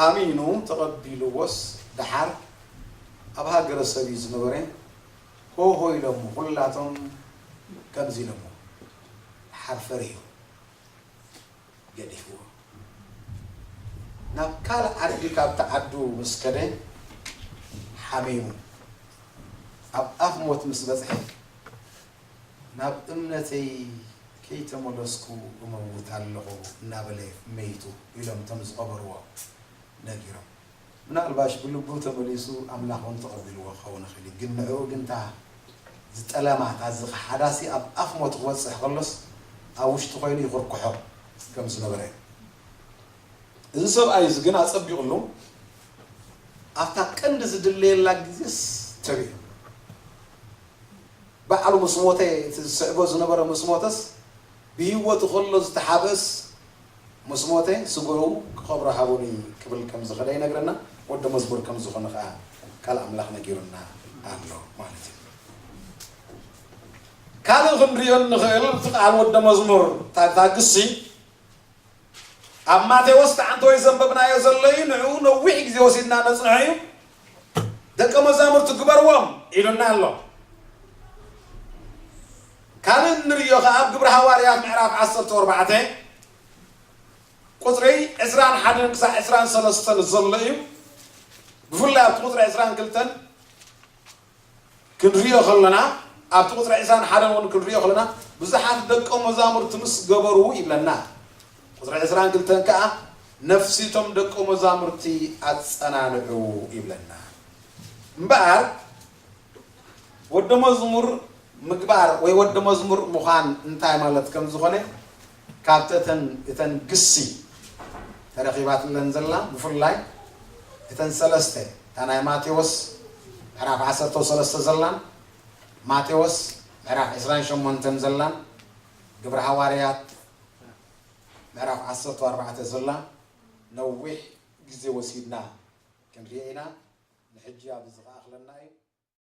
ኣሚኑ ተቐቢልዎስ ደሓር ኣብ ሃገረ ሰብ እዩ ዝነበረ። ሆሆ ኢሎሞ ኩላቶም ከምዚ ኢሎሞ ደሓር ፈሪሁ ገዲፍዎ ናብ ካልእ ዓዲ ካብቲ ዓዱ ምስ ከደ ሓሚሙ ኣብ ኣፍ ሞት ምስ በጽሐ ናብ እምነተይ ከይተመለስኩ እመውት ኣለኹ እናበለ መይቱ ኢሎም እቶም ዝቐበርዎ ነጊሮም። ምናልባሽ ብልቡ ተመሊሱ ኣምላኽ እውን ተቐቢልዎ ክኸውን ይኽእል እዩ። ግን ንዕኡ ግን እታ ዝጠለማ እታ ዝኸሓዳሲ ኣብ ኣፍ ሞት ክበጽሕ ከሎስ ኣብ ውሽጢ ኮይኑ ይኹርኩሖ ከም ዝነበረ እዩ። እዚ ሰብኣይ እዚ ግን ኣጸቢቕሉ ኣብታ ቀንዲ ዝድለየላ ግዜስ ተቢዑ ባዕሉ ምስ ሞተ እቲ ዝስዕቦ ዝነበረ ምስ ሞተስ ብህይወቱ ከሎ ዝተሓብእስ ምስ ሞተ ስግኡ ክቐብሮ ሃቡኒ ክብል ከም ዝኸደ ይነግረና። ወዲ መዝሙር ከም ዝኾነ ከዓ ቃል ኣምላኽ ነጊሩና ኣሎ ማለት እዩ። ካልእ ክንሪኦ እንኽእል እቲ ቃል ወዲ መዝሙር እታ ግሲ ኣብ ማቴዎስ ተዓንተወይ ዘንበብናዮ ዘሎ እዩ። ንዕኡ ነዊሕ ግዜ ወሲድና ነጽንሖ እዩ። ደቀ መዛሙርቲ ግበርዎም ኢሉና ኣሎ። ካልእ እንርእዮ ከኣ ኣብ ግብሪ ሃዋርያት ምዕራፍ ዓሰርተ ኣርባዕተ ቁጽሪ ዕስራን ሓደን ክሳዕ ዕስራን ሰለስተን ዘሎ እዩ። ብፍላይ ኣብቲ ቁጽሪ ዕስራን ክልተን ክንሪኦ ከለና ኣብቲ ቁጽሪ ዕስራን ሓደን እውን ክንሪኦ ከለና ብዙሓት ደቀ መዛሙርቲ ምስ ገበሩ ይብለና። ቁጽሪ ዕስራን ክልተን ከኣ ነፍሲቶም ደቀ መዛሙርቲ ኣጸናንዑ ይብለና። እምበኣር ወዲ መዝሙር ምግባር ወይ ወዲ መዝሙር ምዃን እንታይ ማለት ከም ዝኾነ ካብቲ እተን እተን ግሲ ተረኺባትለን ዘላ ብፍላይ እተን ሰለስተ እታ ናይ ማቴዎስ ምዕራፍ ዓሰርተ ሰለስተ ዘላን ማቴዎስ ምዕራፍ ዕስራን ሸሞንተን ዘላን ግብሪ ሃዋርያት ምዕራፍ ዓሰርተ ኣርባዕተ ዘላ ነዊሕ ግዜ ወሲድና ክንሪኦ ኢና። ንሕጂ ኣብዚ ዝኸኣኽለና እዩ።